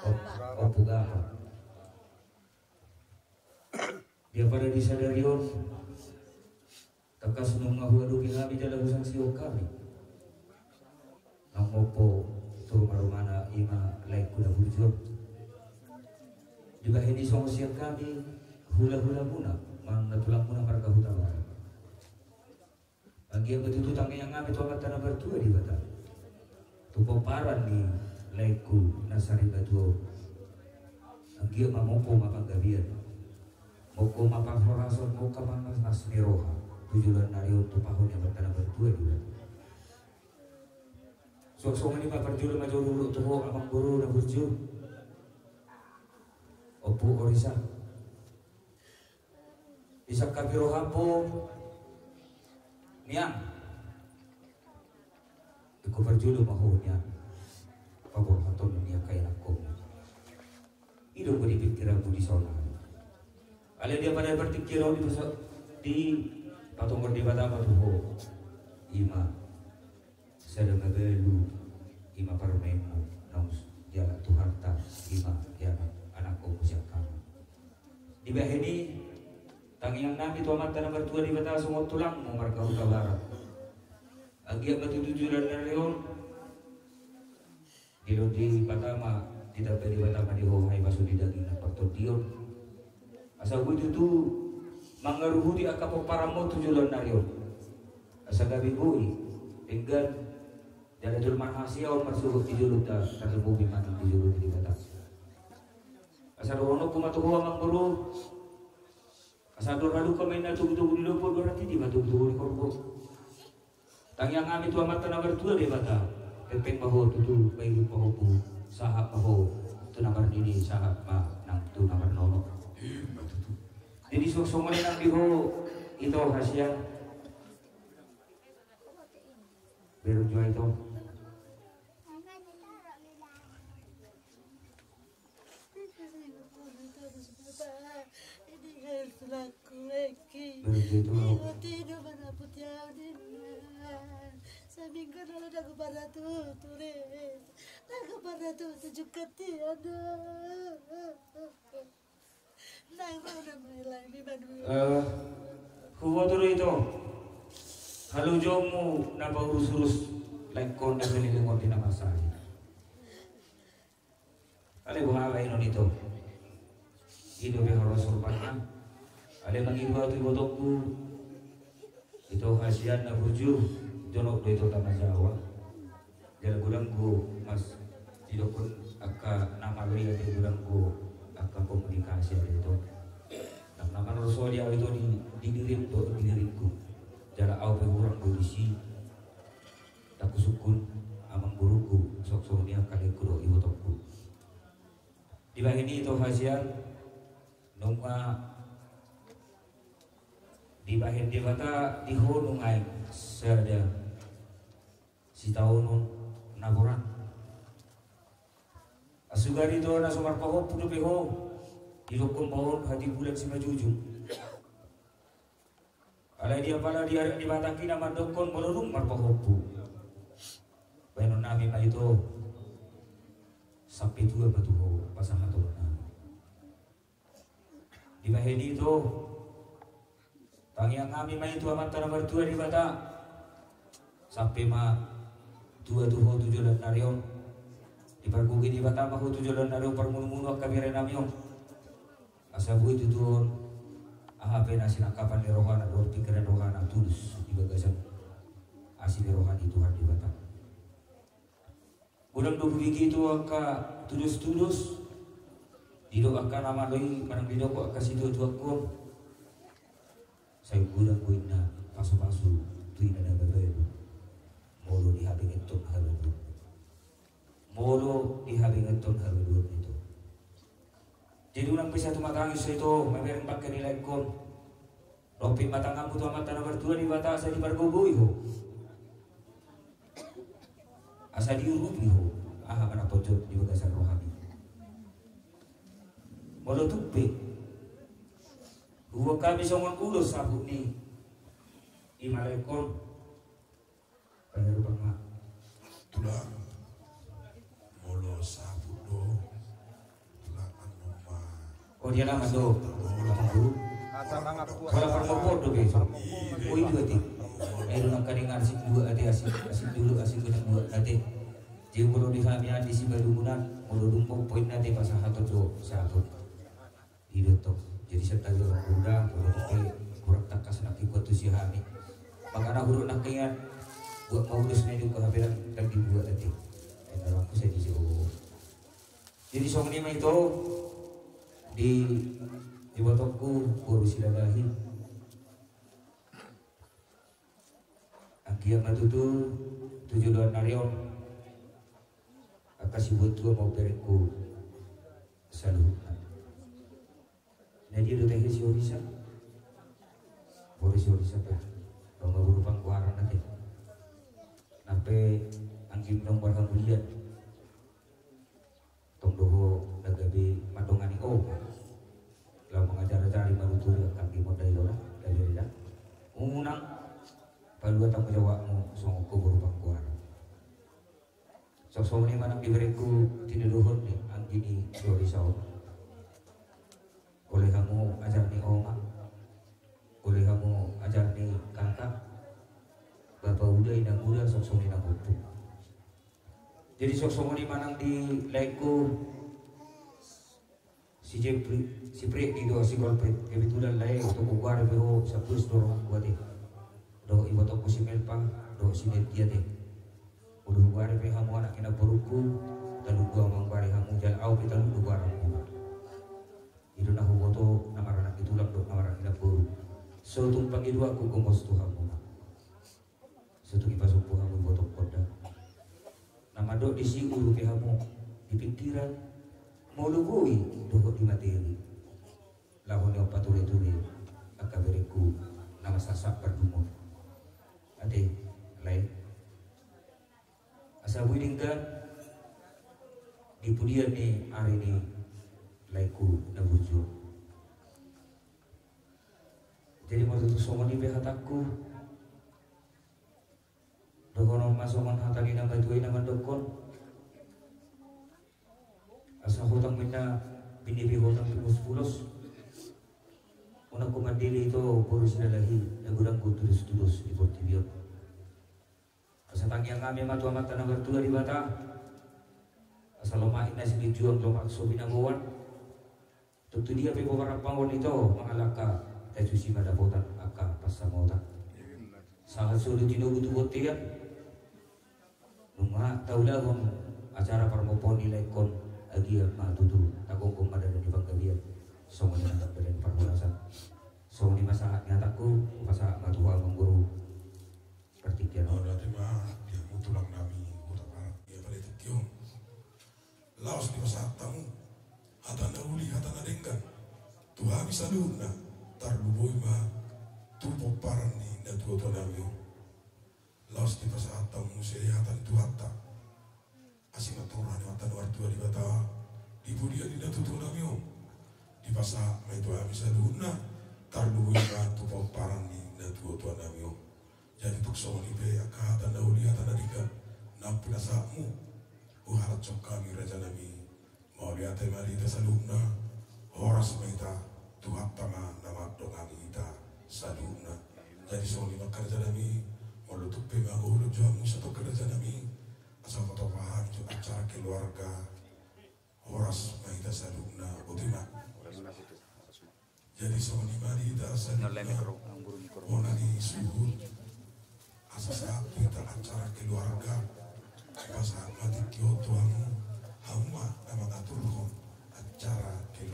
Op-, opo gapa. Dia pada di sadari on, tangkas nunga huadopi hami jala husaksihon hami. Nang mompo tu rumah-rumahna ima laengku na burju on. Dibahen i songon sian hami hula-hulamuna, manang na tulangmuna marga Hutabarat. Anggiat ma tutu tangiang hami tu Amanta na martua Debata. Tu pomparan ni laengku na sarimatua on. Anggiat ma mompo ma panggabean. Mompo ma parhorasan, mompo ma nasnas ni roha. Tu joloan ni ari on tumpahon ni Amanta na martua Debata. Suang songon i ma parjolo ma jolo tu ho amangboru na burju. Ompu Orisa. Disangkapi roham nian. Ingkon parjolo ma ho nian paborhaton ni angka ianakhonmu. I do di pikiranmu di son. Alai dia pada partingkian on di pasa-, dipatongkon Debata ma tu ho. Ima sada mabalu, ima parumaenmu, naung dialap Tuhanta, ima ianakhonmu sian hami. Dibahen i tangiang nami tu Amanta na martua Debata songon tulangmu marga Hutabarat. Anggiat ma tutu joloan ni ari on dilehon Debata ma, ditamba Debata ma di ho hahipason ni daging nang partondion. Asa boi tutu mangaruhuti angka pomparanmu tu joloan ni ari on. Asa gabe boi, denggan, jala jolo marhasiaon marsogot di jolonta, tarlumobi ma nang di jolo ni Debata. Asa dohononku ma tu ho amangboru. Asa andor halumpang ma inna togu-togu ni lombu, andor hatiti ma togu-togu ni horbo. Tangiang hami tu Amanta na martua Debata. Pengpeng ma ho tutu, pailu pahompu, sahat ma ho tu na marnini, sahat ma nang tu na marnono. Jadi suang songon i nang di ho ito hasian. Bereng jo ito. Ini kan selaku leki. Berarti itu. Ibu tidur mana putih audin. Seminggu dulu dah aku pada tuh tulis. Dah aku pada tuh tunjuk ketian. Nang mana main lagi baduy. Eh, huboto do ito. Halojonmu na paurus-urus laengkon na seni lengon di na masa i. Alai boha baenon ito. I dope horas horbatna. Alai mangido au tu ibotongku. Ito hasian na burju. Jonok do ito tama Jawa. Jala godang do mas didokkon angka na malo i ate, godang do angka komunikasi ate ito. Nang na manorso di au ito di, di dirim do, di diringku. Jala au pe hurang do disi. Ndang husungkun amangborungku, songon i angka laengku dohot ibotongku. Dibahen i ito hasian, nunga dibahen Debata di ho nunga aek sada sitaonon na borat. Asugari ito na so marpahompu dope ho, didokkon ma on hatibulan simanjujung. Alai dia pala di ari ni Batak i na mandokkon molo dung marpahompu. Baenon nami ma ito, sampe tua ma tu ho pasahaton nami. Dibahen i ito, tangiang nami ma i tu Amanta na martua Debata. Sampe ma tua tu ho tu joloan ni ari on. Dipargogoi Debata ma ho tu joloan ni ari on parmunu-munu angka bere nami on. Asa boi tutu on, aha pe na sinangkapan ni rohana dohot pingkiran ni rohana tulus di bagasan asi ni roha ni Tuhan Debata. Godang do hubege tu angka tudos-tudos, Didok angka na malo i manang didok angka situatua on. Sai godang do inna pasupasu tu ina na babaen. Molo dihabengeton habaluon. Molo dihabengeton habaluon ito. Jadi unang bisa tumatangis ito mamereng bangke ni laengkon. Lompit ma tanganmu tu Amanta na martua Debata asa dipargogoi ho. Asa diurupi ho. Aha ma na ponjot di bagasan rohami. Molo tung pe huboan hami songon ulos saput ni i ma laengkon. Pangarupan ma. Tulang. Molo saput do. Tulang annon ma. Oh, dia nama do. Molo saput. Pola parmopot do be so. Oh, i dua ate. Ai do nangkaningan asing dua ate, asing, asing dulu, asing benang dua ate. Jadi molo di hami an di Simalungun an, molo dung poin ate pasahaton do saput. I do tong. Jadi sian tabi orang muda, orang tua, kurang tangkas nangkin kuat tu si hami. Makana huruk nangkin buat mau ulos na idup ke hape dan dibuat ate. Yang dalam ku saya dijawab. Jadi songon i ma ito di, di ibotongku boru Silalahi. Anggiat ma tutu tu joloan ni ari on angka sibuat tua ma berengku saluhutna. Na dia do tahe si Orisa? Boru si Orisa pe. Dong ma boru Panggoaran ate. Nang pe anggi dong marhamulian. Tong do ho na gabe mandongani oma. Laho mangajar-ajari manuturi angka anggi mondai do na gabe da. Unang palua tanggung jawabmu songon ho boru Panggoaran. Songon i manang di berengku tinodohon ni anggi ni si Orisa on. Ole hamu ajar ni oma. Ole hamu ajar ni kakak. Bapa uda, inang uda, songon i nang ompung. Jadi songon i manang di laengku si Jepri, si Freddy dohot si Golpet. Kebetulan lae, tong hugoari pe ho, sapuas do rohangku ate. Dohot ibotongku si Melpa dohot si Neldi ate. Molo hugoari pe hamu anak ni namborungku, talu do hamu hugoari hamu, jala au pe talu do hugoaranku. I do na huboto na maranak ni tulang dohot na maranak ni namboru. So tung pangidoanku gomos tu hamu. So tung ipasombu hamu ibotongkon da. Na mandok disi urupi hamu di pingkiran, molo boi dohot di materi. Laho ni on pature-ture angka berengku na marsaksak pardumon. Ate, lae. Asa boi denggan di pudian ni ari ni laengku na burju on. Jadi molo tutu songon i pe hatangku. Dohonon ma songon hata ni na matua i na mandokkon. Asa hotang ma inna binibi hotang di pulos-pulos. Unang ho mandele ito boru Silalahi na godang do tudos-tudos di portibi on. Asa tangiang hami ma tu Amanta na martua Debata. Asa lomak inna silinjuang, lomak so binaboan. Tung tu dia pe pomparan on ito mangalangka, tasusi ma dapotan angka pansamotan. Sahat solu tinogu tu bontean. Nunga taulahon acara parmompoon ni laengkon, anggiat ma tutu tagomgom ma dalan ni panggabean. Songon i ma dalan ni parhorasan. Songon i ma sahat ni hatangku, hupasahat ma tu ho amangboru. Partingkian on. Mauliate ma di hamu tulang nami Hutabarat. Ia pada tingki on. Laos dipasahat hamu hata na uli, hata na denggan tu hami saluhutna, tarlumobi ma tu pomparan ni natuatua nami on. Laos dipasahat hamu muse hata ni Tuhanta. Asi ma tu roha ni Amanta na martua Debata di pudian ni natuatua nami on. Dipasahat ma i tu hami saluhutna, tarlumobi ma tu pomparan ni natuatua nami on. Jadi tung songon i pe angka hata na uli, hata na denggan na pinasahatmu, huhalashon hami raja nami. Mauliate ma di hita saluhutna, horas ma hita, Tuhanta ma na mandongani hita saluhutna. Jadi songon i ma angka raja nami, molo tung pe mangolu jo hamu satongkin raja nami, asa hupasahat jo acara keluarga, horas ma hita saluhutna, botima. Jadi songon i ma di hita saluhutna, bona ni suhut. Asa sahat tu hita acara keluarga, hupasahat ma tingki on tu hamu, hamu ma na mangaturhon acara keluarga.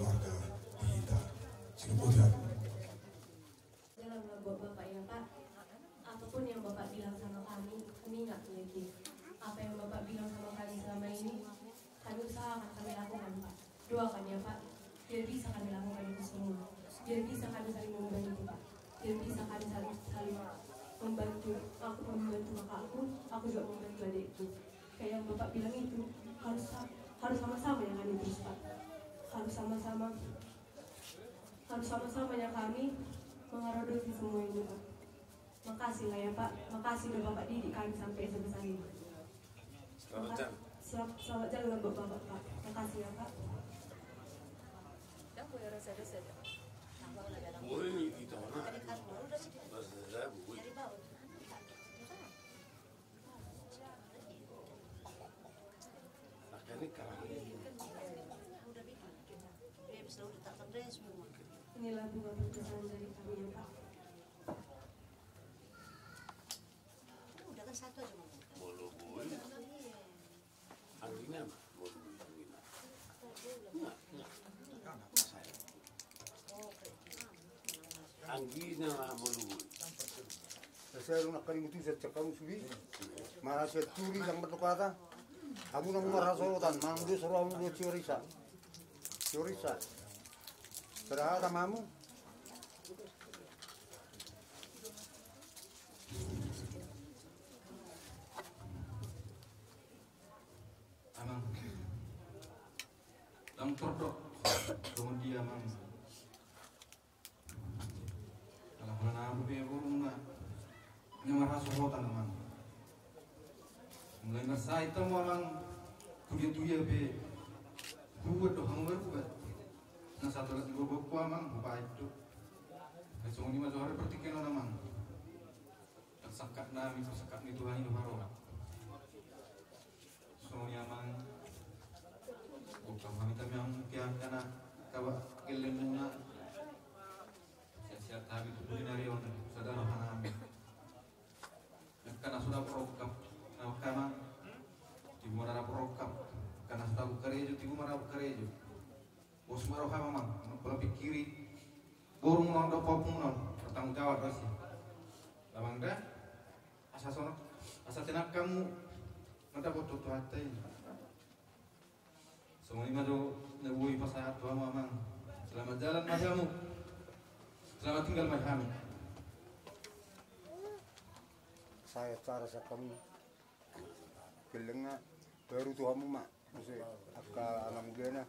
Kayak yang Bapak bilang itu, harus sa-, harus sama-sama ya kami terus, Pak. Harus sama-sama, harus sama-sama ya kami mengaradoti semua ini, Pak. Makasih lah ya, Pak. Makasih udah Bapak didik kami sampai sebesar ini. Selamat jalan. Selamat jalan buat Bapak, Pak. Makasih ya, Pak. Boleh, itu mana? Dari bawah. Makanya kalau ini. Inilah bunga perpisahan dari kami ya, Pak. Udah kan satu aja, Mama. Molo boi. Anggina mah, molo boi anggina. Enggak, enggak. Anggina mah molo boi. Saya lu nak kali itu saya cakap subi. Mana saya turi yang berdoa kata. Kamu nang marasolotan, mang dia suruh kamu dia ciorisa. Ciorisa. Berapa mamu? Amang. Lang tordok. Tunggu dia, Amang. Alah, holan ahu pe borungna. Ina marhasolotan, Amang. Mulai marsahit hamu, Amang. Tudia-tudia pe. Buat do hamu berbuat. Na satu lagi borungku, Amang. Baik tu. Songon i ma jo hari pertiken on, Amang. Sangkap nami, sangkap ni Tuhan i do haroro. Songon i, Amang. Bukan hami tamiang pian kana kaba geleng muna. Sehat-sehat hami tu pudi nari on, sada roha nami. Kana sudah berokap, na kana tibu mana berokap, kana sudah bukarejo, tibu mana bukarejo. Bos ma roha, Amang, pola pikiri. Borungmuna on dohot pahomuna on, bertanggung jawab do asa. Amang da, asa songon, asa tenang hamu, mandapothon Tuhanta i. Songon i ma jo na boi pasahat tu hamu, Amang. Selamat jalan ma hamu. Selamat tinggal ma hami. Saya cara sa kami. Geleng na baru tu hamu ma. Muse, angka anak mudana.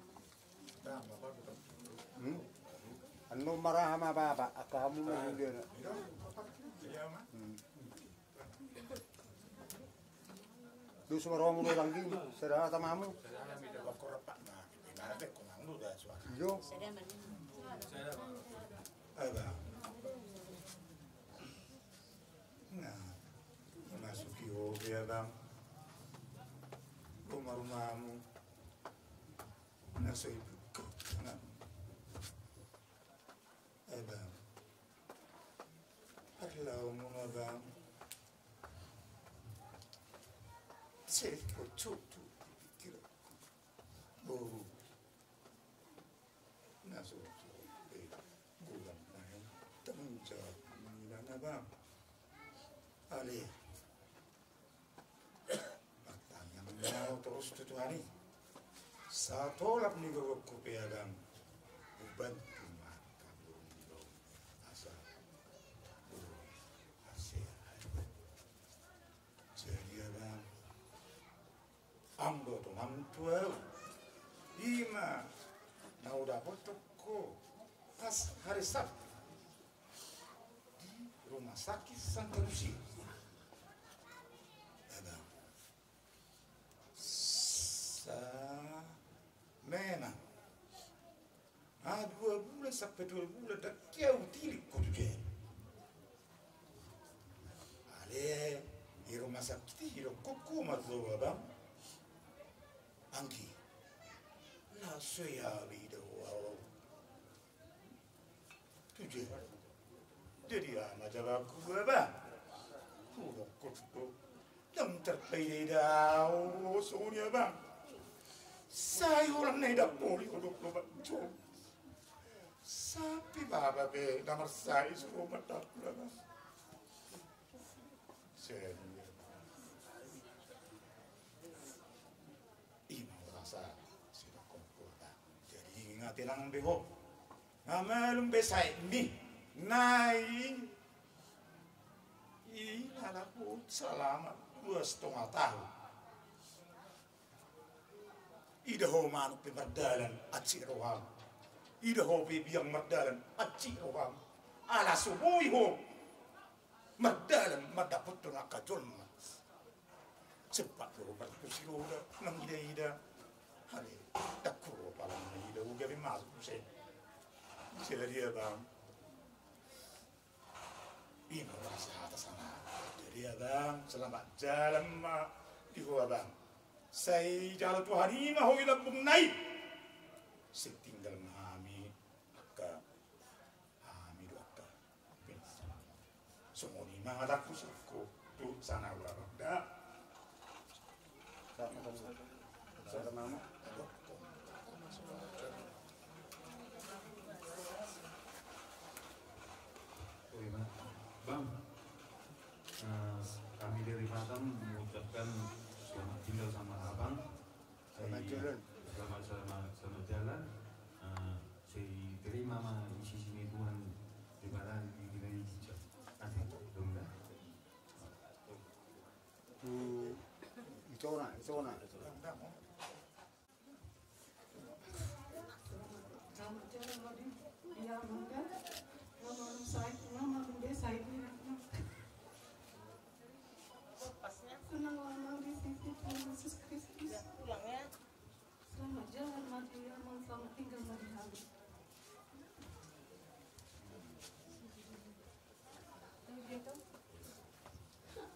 Hmm? Annon marhaha ma bapa, angka hamu ma mudana. Hmm. Dos ma rohamu do, Langgi, sada hata ma hamu. Iyo. Sada ma. Sada ma. Nah, masuki ho be, Abang. Rumah-rumahmu. Na so ibu ko. Nah. Abang. Parlamu, Abang. Saya kocok tu pikiranku. Oh. Na so, so, eh, golang na i tanggung jawab ni na, Abang. Ale. Martangiang ma au torus tu Tuhan i. Satolap ni gogo pe, Abang. Hubantu ma angka borungku asa borungku asa. Jadi, Abang, ambo tu mantua au. Ima na hudapothon ho pas hari Sabtu di Rumah Sakit Santa Lucia. Abang. Sa memang. Ah, dua bulan sampe dua bulan ndang hea hutilik ho tu dia. Ale, di rumah sakit i didok ho ma tu au, Abang. Anggi. Na so hea be ida ho au. Tu dia. Jadi aha ma jawabanku, Abang? Hudok ho tu. Ndang tarpaida-ida au songon i, Abang. Sai holan na ida poli ho do lobat jo. Sampe bapa pe na marsahit so mandapul, Abang. Seri. Ima rasa sidok kompor, Abang. Jadi ingat tenang be ho. Nga malum be sahitmi. Na i, i na laho selama dua setengah tahun. Ida ho manuk pe mardalan, hansit roham. Ida ho pe biang mardalan, hansit roham. Ala so boi ho mardalan mandapothon angka jolma. Sempat do ho martusi roda, mangidaida. Hale, ndang hu ro palang na ida, hu gabe masuk muse. Sela dia bang. Ima rasa hata sana. Jadi abang, selamat jalan ma di ho abang. Sai jalo Tuhan ima ho i lambung nai. Sai tinggal ma hami angka, hami do angka. Songon i ma hatangku, sukku tu sana ulang da. Bang, eh, kami dari Batam mengucapkan selamat tinggal sama abang. Selamat jalan. Selamat, selamat, selamat jalan. Eh, sai tarima ma isi-isi ni Tuhan di badan di gereja. Nanti dong dah. Tu itona, itona. Senang lama di sisi Tuhan Yesus Kristus. Selamat jalan ma di Amang, selamat tinggal ma di hami.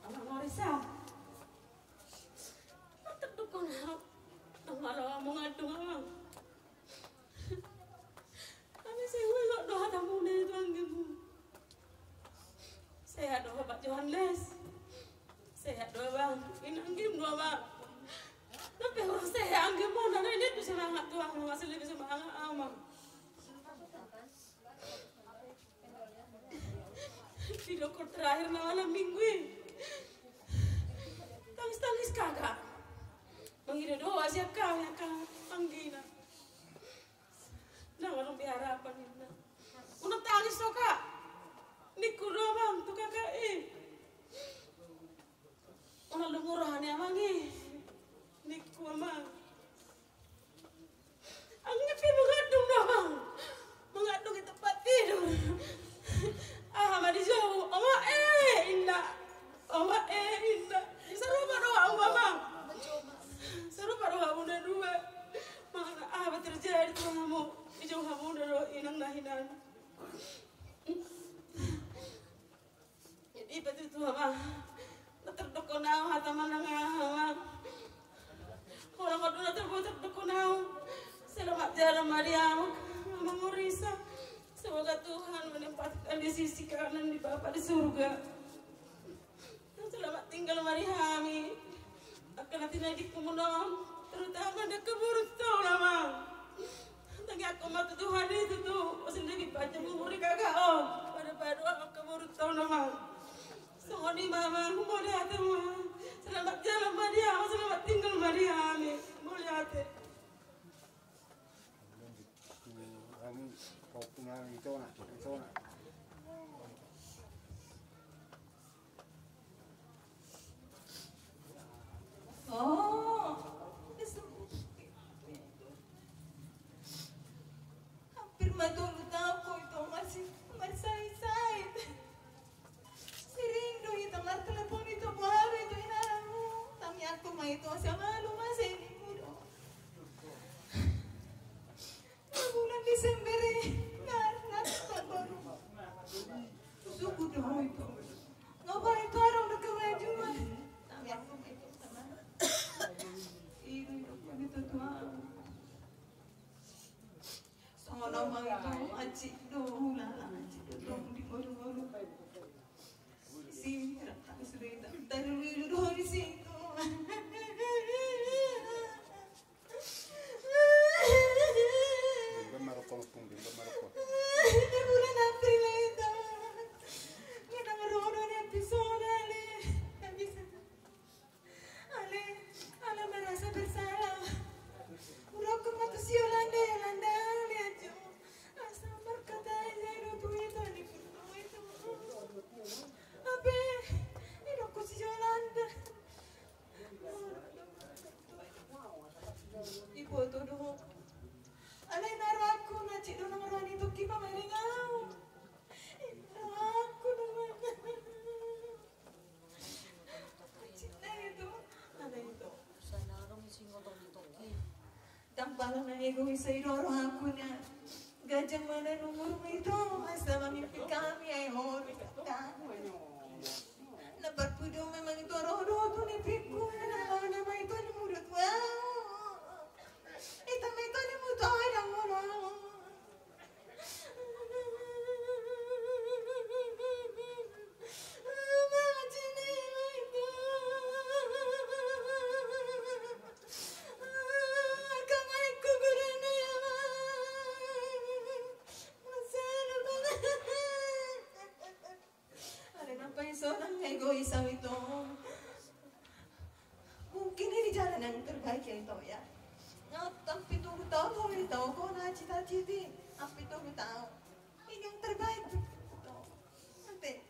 Amang Marisa. Mantap do kau, Amang. Nang malam mengandung, Amang. Hami sai huingot do hatamuna i tu anggim. Sehat do ho Pak Johannes. Sehat do, Bang. Inanggim do, Bang. Tapi orang sehat anggim do, na ini tu semangat tu, Amang. Masih lebih semangat, Amang. Di dokter terakhir na malam minggu i, tangis-tangis kakak. Mangido doa sian kami, angka anggina. Nang adong be harapan ninna. Unang tangis ho, Kak, ningku do, Amang, tu kakak i. Unang lungun roha ni Amang i, ningku, Amang. Anggim pe mangandung do, Amang. Mangandung di tempat tidur. Aha ma dijou, omak e, ninna. Omak e, ninna. Sarupa do hamu, Amang. Sarupa do hamu na dua. Manang aha ma terjadi tu hamu, dijou hamu do inang na hinan. Jadi, patutu, Amang. Na tardok hona au hata manang aha, Amang. Holan on do na tarboto tardok hona au. Selamat jalan ma di Amang, Amang Marisa. Semoga Tuhan menempatkan di sisi kanan di Bapa di surga. Selamat tinggal ma di hami. Angka na tinadingku muna on, terutama di angka boru tu on, Amang. Tangiangku ma tu Tuhan i tutu, asa denggan panjang umur ni kakak on. Pada padoa angka boru tu on, Amang. Songon i ma, Amang, mauliate ma. Selamat jalan ma di Amang, selamat tinggal ma di hami. Mauliate. Oh, hampir ma tolu taon ho ito masih marsaisai. Sering do hita martelepon, ito boha do ito inanmu. Tangiangku ma ito asa malum ma, sai nimu do. Bulan Desember i, na, na, na, baru. Suku do ho ito. Nga ba ito adong do kemajuan. Tangiangku ma ito, Amang. Ido, ido, ido, tua. Songon au ma ito, hansit do hulala, hansit do tong di ngolu-ngolu. Sini, rata sudah itu. Dari dulu do di situ. Di bulan April itu. Nga na marroha do ni episode, ale. Nggak bisa. Ale, ale merasa bersalah. Hudok ma tu si Yolanda, Yolanda, ale ajo. Asa markata Tampala na egois i do rohangku na. Ganjang ma na umurmu ito, asa mamimpi hami ai ho. Na parpudun memang ito ro do tu nipikku na, na ma ito ni muda tua. Ita ma ito ni muda tua. Alai nang pe sonang egois au ito. Mungkin ini jalan yang terbaik ya ito ya. Nga, hampir tolu taon ho ito, ho na cita-citi, hampir tolu taon. Ini yang terbaik ito. Nanti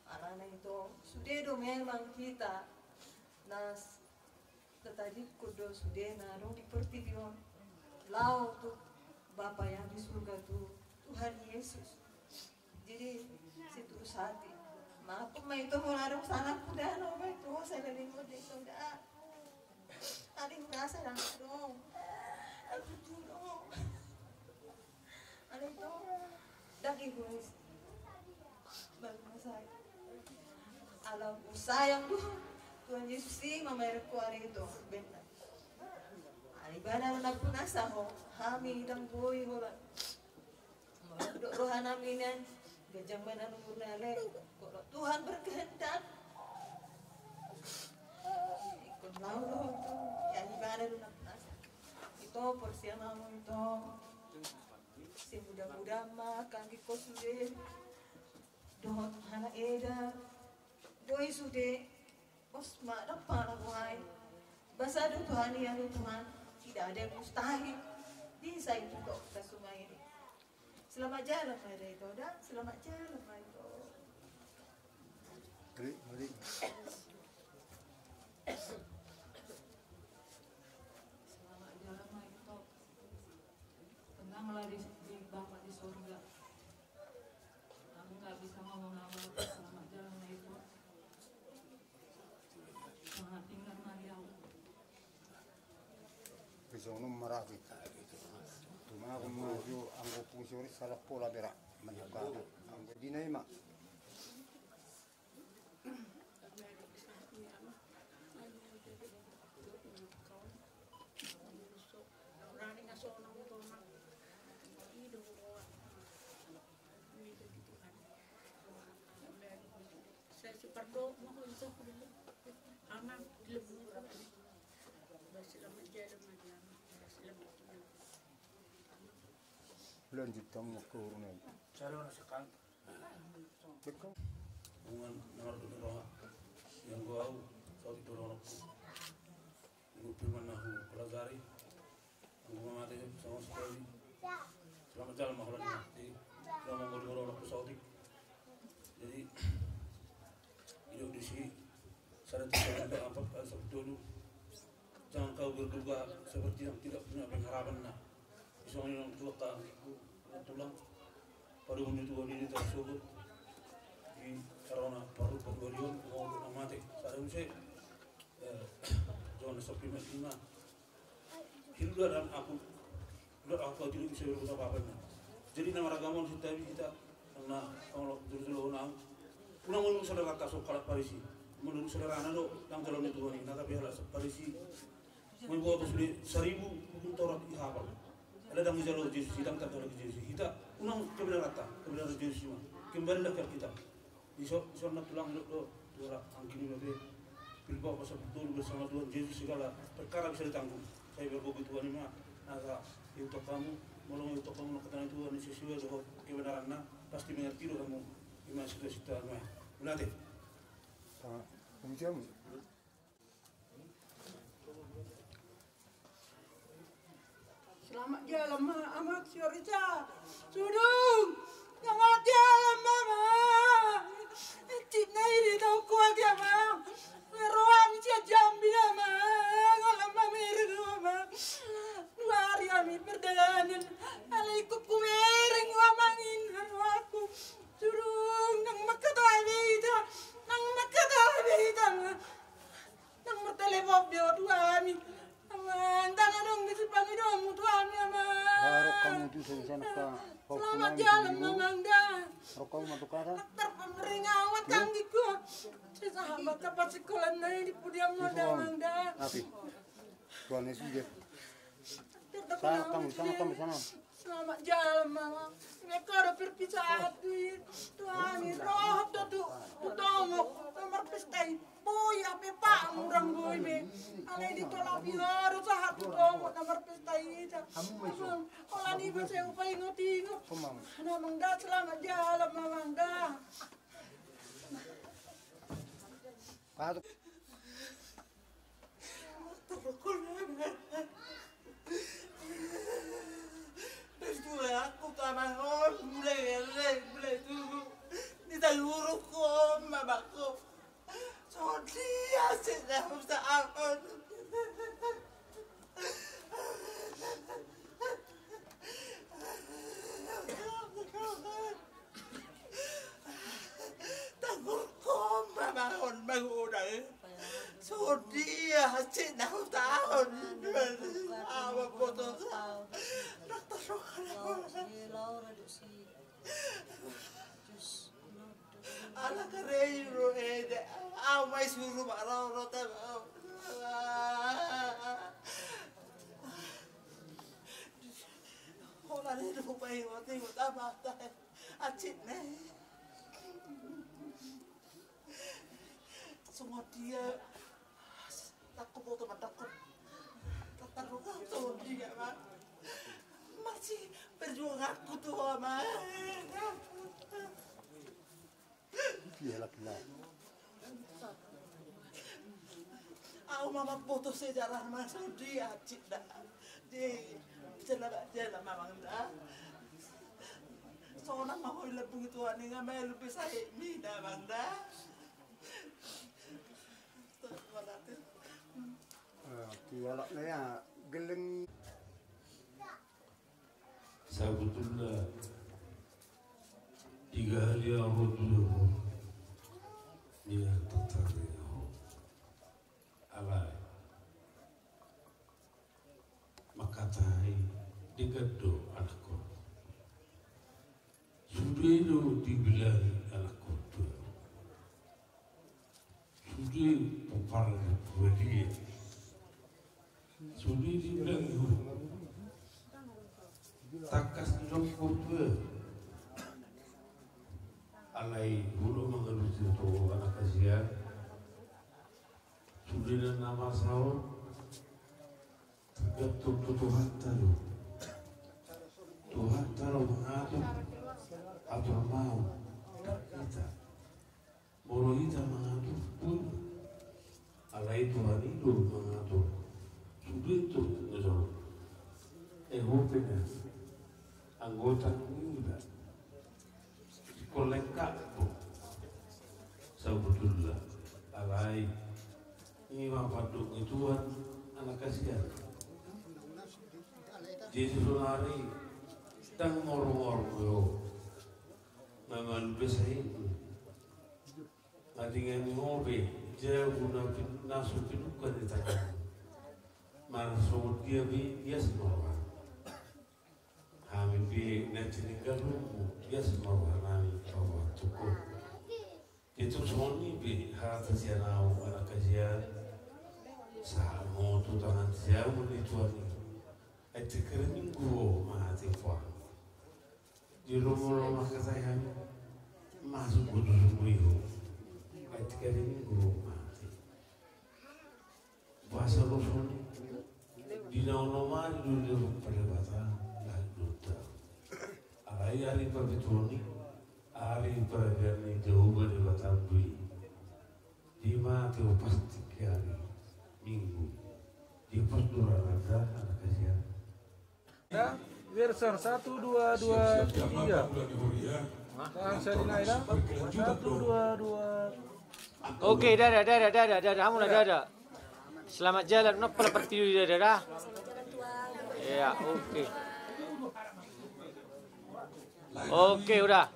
alana ito, sude do memang hita na s-, tatadingkon do sude na adong di portibi on. Laho tu Bapa yang di surga, tu Tuhan Yesus. Jadi, situ sati. Maaf ma ito molo adong salahku, da, laho ma ito, saleleng on da ito da. Adong rasa dang adong. Aduh, jujur dong. Alai ito, dang egois. Baru masai. Ala ku sayang do Tuhan Yesus i mamamerengku alai ito. Benar. Alai ibana do na punasa ho. Hami dang boi holan. Molo dok roha nami nian, ganjang ma na umurna alai. Kok Tuhan berkehendak. Ingkon laho do ho ito. Ya, ibana do na punasa. Ito, porsian ma ho ito. Simuda-muda ma, kanggi ho sude. Dohot halak eda. Boi sude. Pos ma dapala bohai. Basa do Tuhan i, ya Tuhan. Tidak ada yang mustahil. Bisa itu kok kita semua ini. Selamat jalan ma da ito da. Selamat jalan ma ito. Klik, klik. Selamat jalan ma ito. Tenanglah di, di Bapa di sorga. Aku nggak bisa ngomong apa-apa. Selamat jalan ma ito. Selamat tinggal ma di au. Pisau num maraki. Tumagon ma jo anggo pungsiori salah pola bera. Manjabatu. Anggo dina ima. Lanjut kamu ke urunan. Cara orang sekarang. Betul. Hubungan nomor dua roha. Yang gua au, saut itu roha. Ibu firman nahu pelajari. Ibu mama tadi sama sekali. Selamat jalan, maholan. Jadi, selamat mau dua roha pesawat. Jadi, hidup di sini. Sada tiga, empat, empat, satu, dulu. Jangan kau berduga seperti yang tidak punya pengharapan, nah. Isong yang tua kami, tulang. Pada menyentuh diri tersebut. Di karena paru pemberian, mau mati. Saya mesti, eh, jangan sepi mati, nah. Hidup dalam aku. Udah, aku tidak bisa berbuat apa-apa, nah. Jadi, nama ragam on, sitabi hita, na, kalau dulu-dulu, na, unang menurut saudara, tak sok halak Parisi. Menurut saudara, na, do, yang dalam itu, na, tapi halak Parisi. Membawa sude saribu hukum Taurat dihapal. Alai dang dijalo Jesus, dang tajaha Jesus. Hita, unang kebenaranta, kebenaran Jesus i ma. Kembalilah ke Alkitab. Iso, iso na tulang do, do, tu halak anggi nami pe. Pilipok pasal betul bersama Tuhan Yesus segala perkara bisa ditanggung. Sai bergogo Tuhan i ma, asa iutok hamu, molo iutok hamu na hata ni Tuhan i sesuai dohot kebenaranna, pasti mengerti do hamu, i ma situasi ta ma. Mauliate. Ah, Om Jam. Selamat jalan ma, Amang, si Orisa. Sudung. Selamat jalan ma, Amang. Cip na iri tau kuat ya, Amang. Roham sia Jambi, Amang. Alam mamereng, Amang. Dua hari kami perjalanan. Alai ikut kumereng, Amang, inna rohangku. Sudung, nang mangkatai be hita. Nang mangkatai be hita. Nang martelepon be ho tu hami. Amang, dang adong be si pangidoan. Selamat jalan, Mamang da. Rokok ma tukar. Terpemeringawan kami kok. Saya sahabat tempat sekolah na di pudian mo da, Mamang da. Api. Tuhan Yesus dia. Sana kamu, sana kamu, sana. Selamat jalan, Mamang. Mereka ada perpisahan, Tuhan. Tuhan, roh tu, tu, tu tomok, nomor pesta i. Boi, ape pak, murang boi be. Alai di tolap i, harus sahat tu tomok, nomor pesta i. Holan iba saya upa ingot-ingot. Mamang da, selamat jalan, Mamang da. Patut. Berjuang aku taman on, mulai, mulai, mulai dulu. Di tangguruk on, mamaku. Songon dia sih, dah, usaha on. Tanggurkon ma, Mamang on, Mamang on. Songon dia, cek na hutaon. Awa boto. Dokter, dokter. Ala karei ro ede. Au ma i suru ma ro ro ta. Holan ede, upa i, upa i, upa i. Acit ne. Songon dia. Takut boto mandakut. Tatarung songon dia ma. Masih perjuanganku tu ama. Iya lagi lah. Au ma mamboto sejarah ma songon dia, cik da. Di jala jala, Mamang da. Sonang ma ho i lambung i, Tuhan i nga melu be sahit mi da, Mamang da. Astagfirullahaladzim. Eh, tualak na ya geleng. Sabotulna, tiga hali au ro tu jabu ni antar tari au. Alai mangkatai, denggan do anakku. Sude do dibilang anakku tu. Sude pomparan ni Puadia. Sude dibilang guru. Tangkas didok tu. Alai hulo mangalusi tu anak kasian. Sude na masa on. Tergantung tu Tuhanta do. Tuhanta do mangatur. Atur ma au. Hita. Molo hita mangatur pun, alai Tuhan i do mangatur. Sude tu ngajor. Eh, hope na. Anggota ni iba. Kolekka. Sabotulna. Alai. Ima pandok ni Tuhan, anak kasian. Jadi sonari, dang mormor do. Memang be sahit. Nga denggan ni ho be, jabu na pin-, na so pinungka ni tangan. Marsogot dia be, dia semua. Hami be na tininggalmu, dia semua nami pawa tuko. Itu songon i be, hata sian au anak kasian. Samo tu tangan siamu ni Tuhan i. Ai tingki ari Minggu ho mate puang. Di lomo lomo mangkatai hami. Masuk boto sungguiho. Ai tingki ari Minggu ho mate. Bahasa lo songon i. Di na onom ari do didok Debata, lahir do ta. Alai ari papituhon i, ari paragayan ni Jahowa Debata do i. Di ma tio pasti ke ari Minggu. Di pos do ra nanda anak kasian. Ya, Wilson, satu, dua, dua, tiga. Tahan, saya dinaik, dah. Satu, dua, dua. Oke, dadah, dadah, dadah, dadah. Hamu na, dadah. Selamat jalan. Napa la partidu, dadah, dadah. Iya, oke. Oke, udah.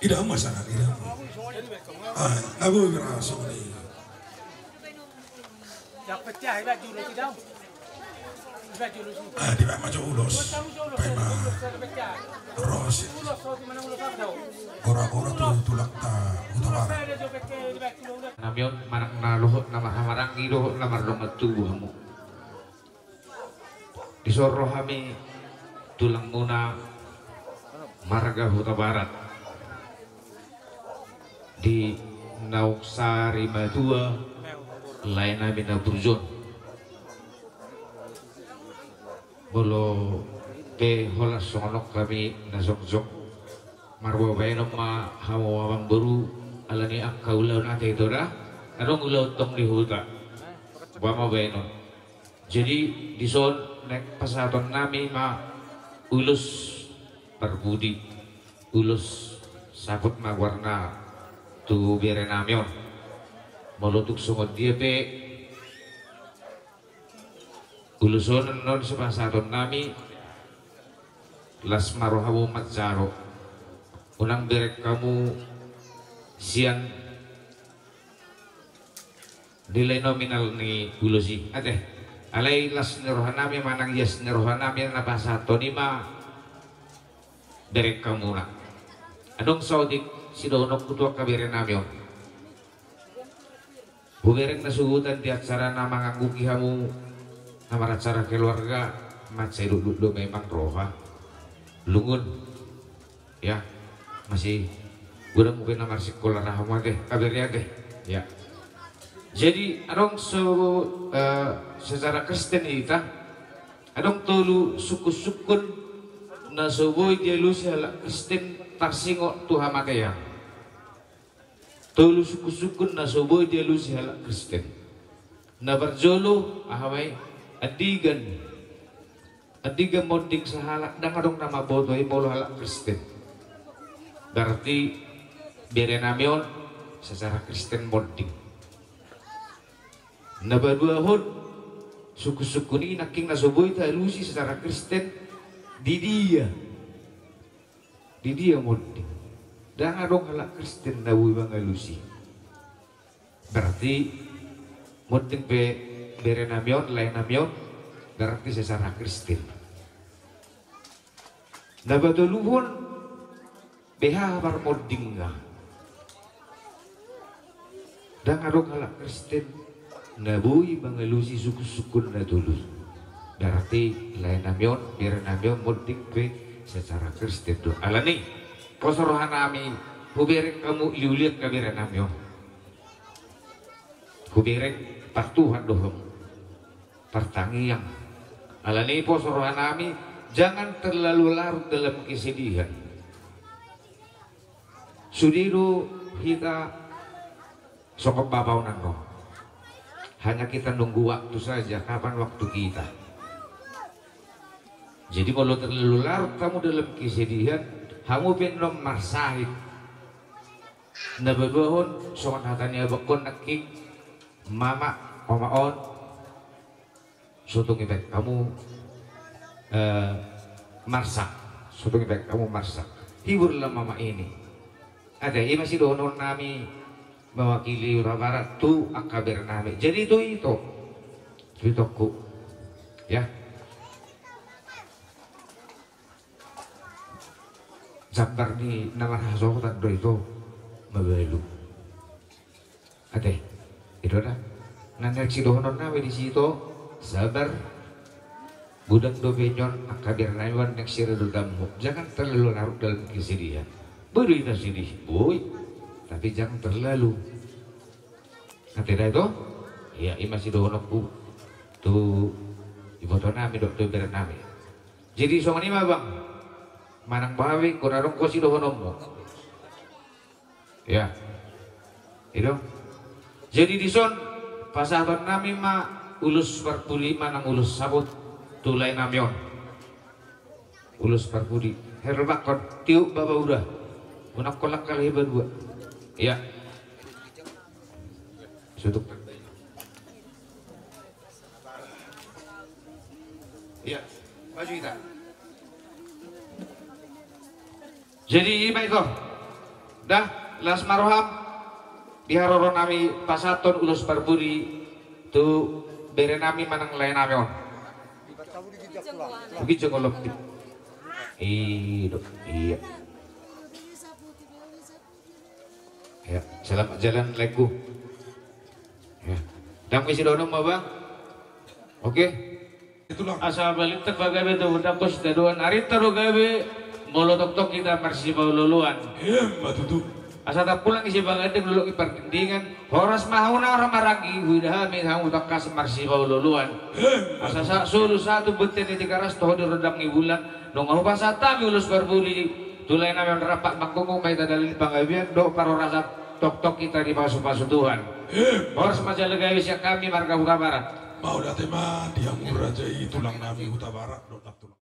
Ida ma sana, ida. Ah, lagu berasa ni. Ah, di ma jo ulos. Paima ros. Ora, ora tu tulak ta Hutabarat. Namion manang na dohot na marhahamaranggi dohot na mardongan tubu hamu. Dison ro hami tulangmuna marga Hutabarat di Naungsari Matua, lae nami na burju on. Molo pe holan songon on hami na jongjong, marboa baenon ma hamu amangboru, alani angka ulaon ate ito da, adong ulaon tong di huta. Boha ma baenon. Jadi dison naeng pasahaton nami ma ulos parpudi, ulos saput ma goarna tu bere nami on. Molo tung songon dia pe ulos on annon sipasahaton nami, las ma rohamu manjalo. Unang bereng hamu sian nilai nominal ni ulos i, ate. Alai las ni roha nami manang ias ni roha nami na pasahaton i ma bereng hamuna. Adong saotik sidohononku tu angka bere nami on. Hubereng na suhutan di acara na mangangguhi hamu na maracara keluarga, mansai dukduk do memang roha. Lungun. Ya, masih godang mungkin na marsikola ra hamu ate, angka bere ate. Ya. Jadi adong so, eh, secara Kristen hita, adong tolu sungkunsungkun na so boi dialusi halak Kristen tarsingot tu hamatean. Tolu sungkunsungkun na so boi dialusi halak Kristen. Na parjolo, aha ma i, andigan. Andigan monding sahalak, ndang adong na mamboto i molo halak Kristen. Berarti bere nami on secara Kristen monding. Na paduahon, sungkunsungkun i nangkin na so boi talusi secara Kristen, di dia? Di dia monding? Ndang adong halak Kristen na boi mangalusi. Berarti monding pe bere nami on, lae nami on, berarti secara Kristen. Na patoluhon, beha parmondingna? Ndang adong halak Kristen na boi mangalusi sungkunsungkun na tolu i. Berarti lae nami on, bere nami on monding pe secara Kristen do. Alani, poso roha nami, hubereng hamu liulian angka bere nami on. Hubereng partuhan do hamu. Partangiang. Alani poso roha nami, jangan terlalu larut dalam kesedihan. Sude do hita songon bapa on annon. Hanya kita nunggu waktu saja, kapan waktu kita. Jadi molo terlalu larut hamu dalam kesedihan, hamu pe annon marsahit. Na paduahon, songon hata ni abangkon nangkin, mama, mama on, so tung dibaen hamu, eh, marsak. So tung dibaen hamu marsak. Hiburlah mama ini. Ate, i ma sidohonon nami mewakili Hutabarat tu angka bere nami. Jadi tu ito. Tu itongku. Ya. Jambar ni na marhasohotan do ito mabalu. Ate, i do da. Na naeng sidohonon nami disi ito, sabar. Godang dope nion angka bere nami on, naeng sira do dammu. Jangan terlalu larut dalam kesedihan. Boi do hita sedih, boi. Tapi jangan terlalu. Ate da ito? Ia, i ma sidohononku tu iboto nami dohot tu bere nami. Jadi songon i ma bang, manang boha pe ingkon adong ho sidohononmu. Ia. I do. Jadi dison pasahaton nami ma ulos parpudi manang ulos saput tu lae nami on. Ulos parpudi. Herbakon, tiup baba uda. Unang kolak kali badua. Ia. Sutuk. Iya, maju kita. Jadi ima ito. Dah, las ma roham. Di haroro nami pasahathon ulos parbue tu bere nami manang lae nami on. Begitu jengolop. Iya. Ya, selamat jalan laengku. Ya. Dang misi dono ma bang. Oke. Itulah. Asa balintang ma gabe tu dapos tadoan arinta do gabe. Molo tongtong hita marsipaolooloan. Emma tutu. Asa tapulang isi bagandeng luluk i pardingdingan. Horas ma hamu na ro maranggi huida hami hamu tangkas marsipaolooloan. Emma tutu. Asa solu satu benten ni Tigaras toho di rondang ni bulan. Nunga hupasahat hami ulos parbue tu lae nami on rap mangkungkung ma hita dalan ni panggabean dohot parhorasan tongtong hita dipasupasu Tuhan. Emma. Horas ma jala gabe sian hami marga Hutabarat. Mauliate ma di hamu raja i tulang nami Hutabarat dohot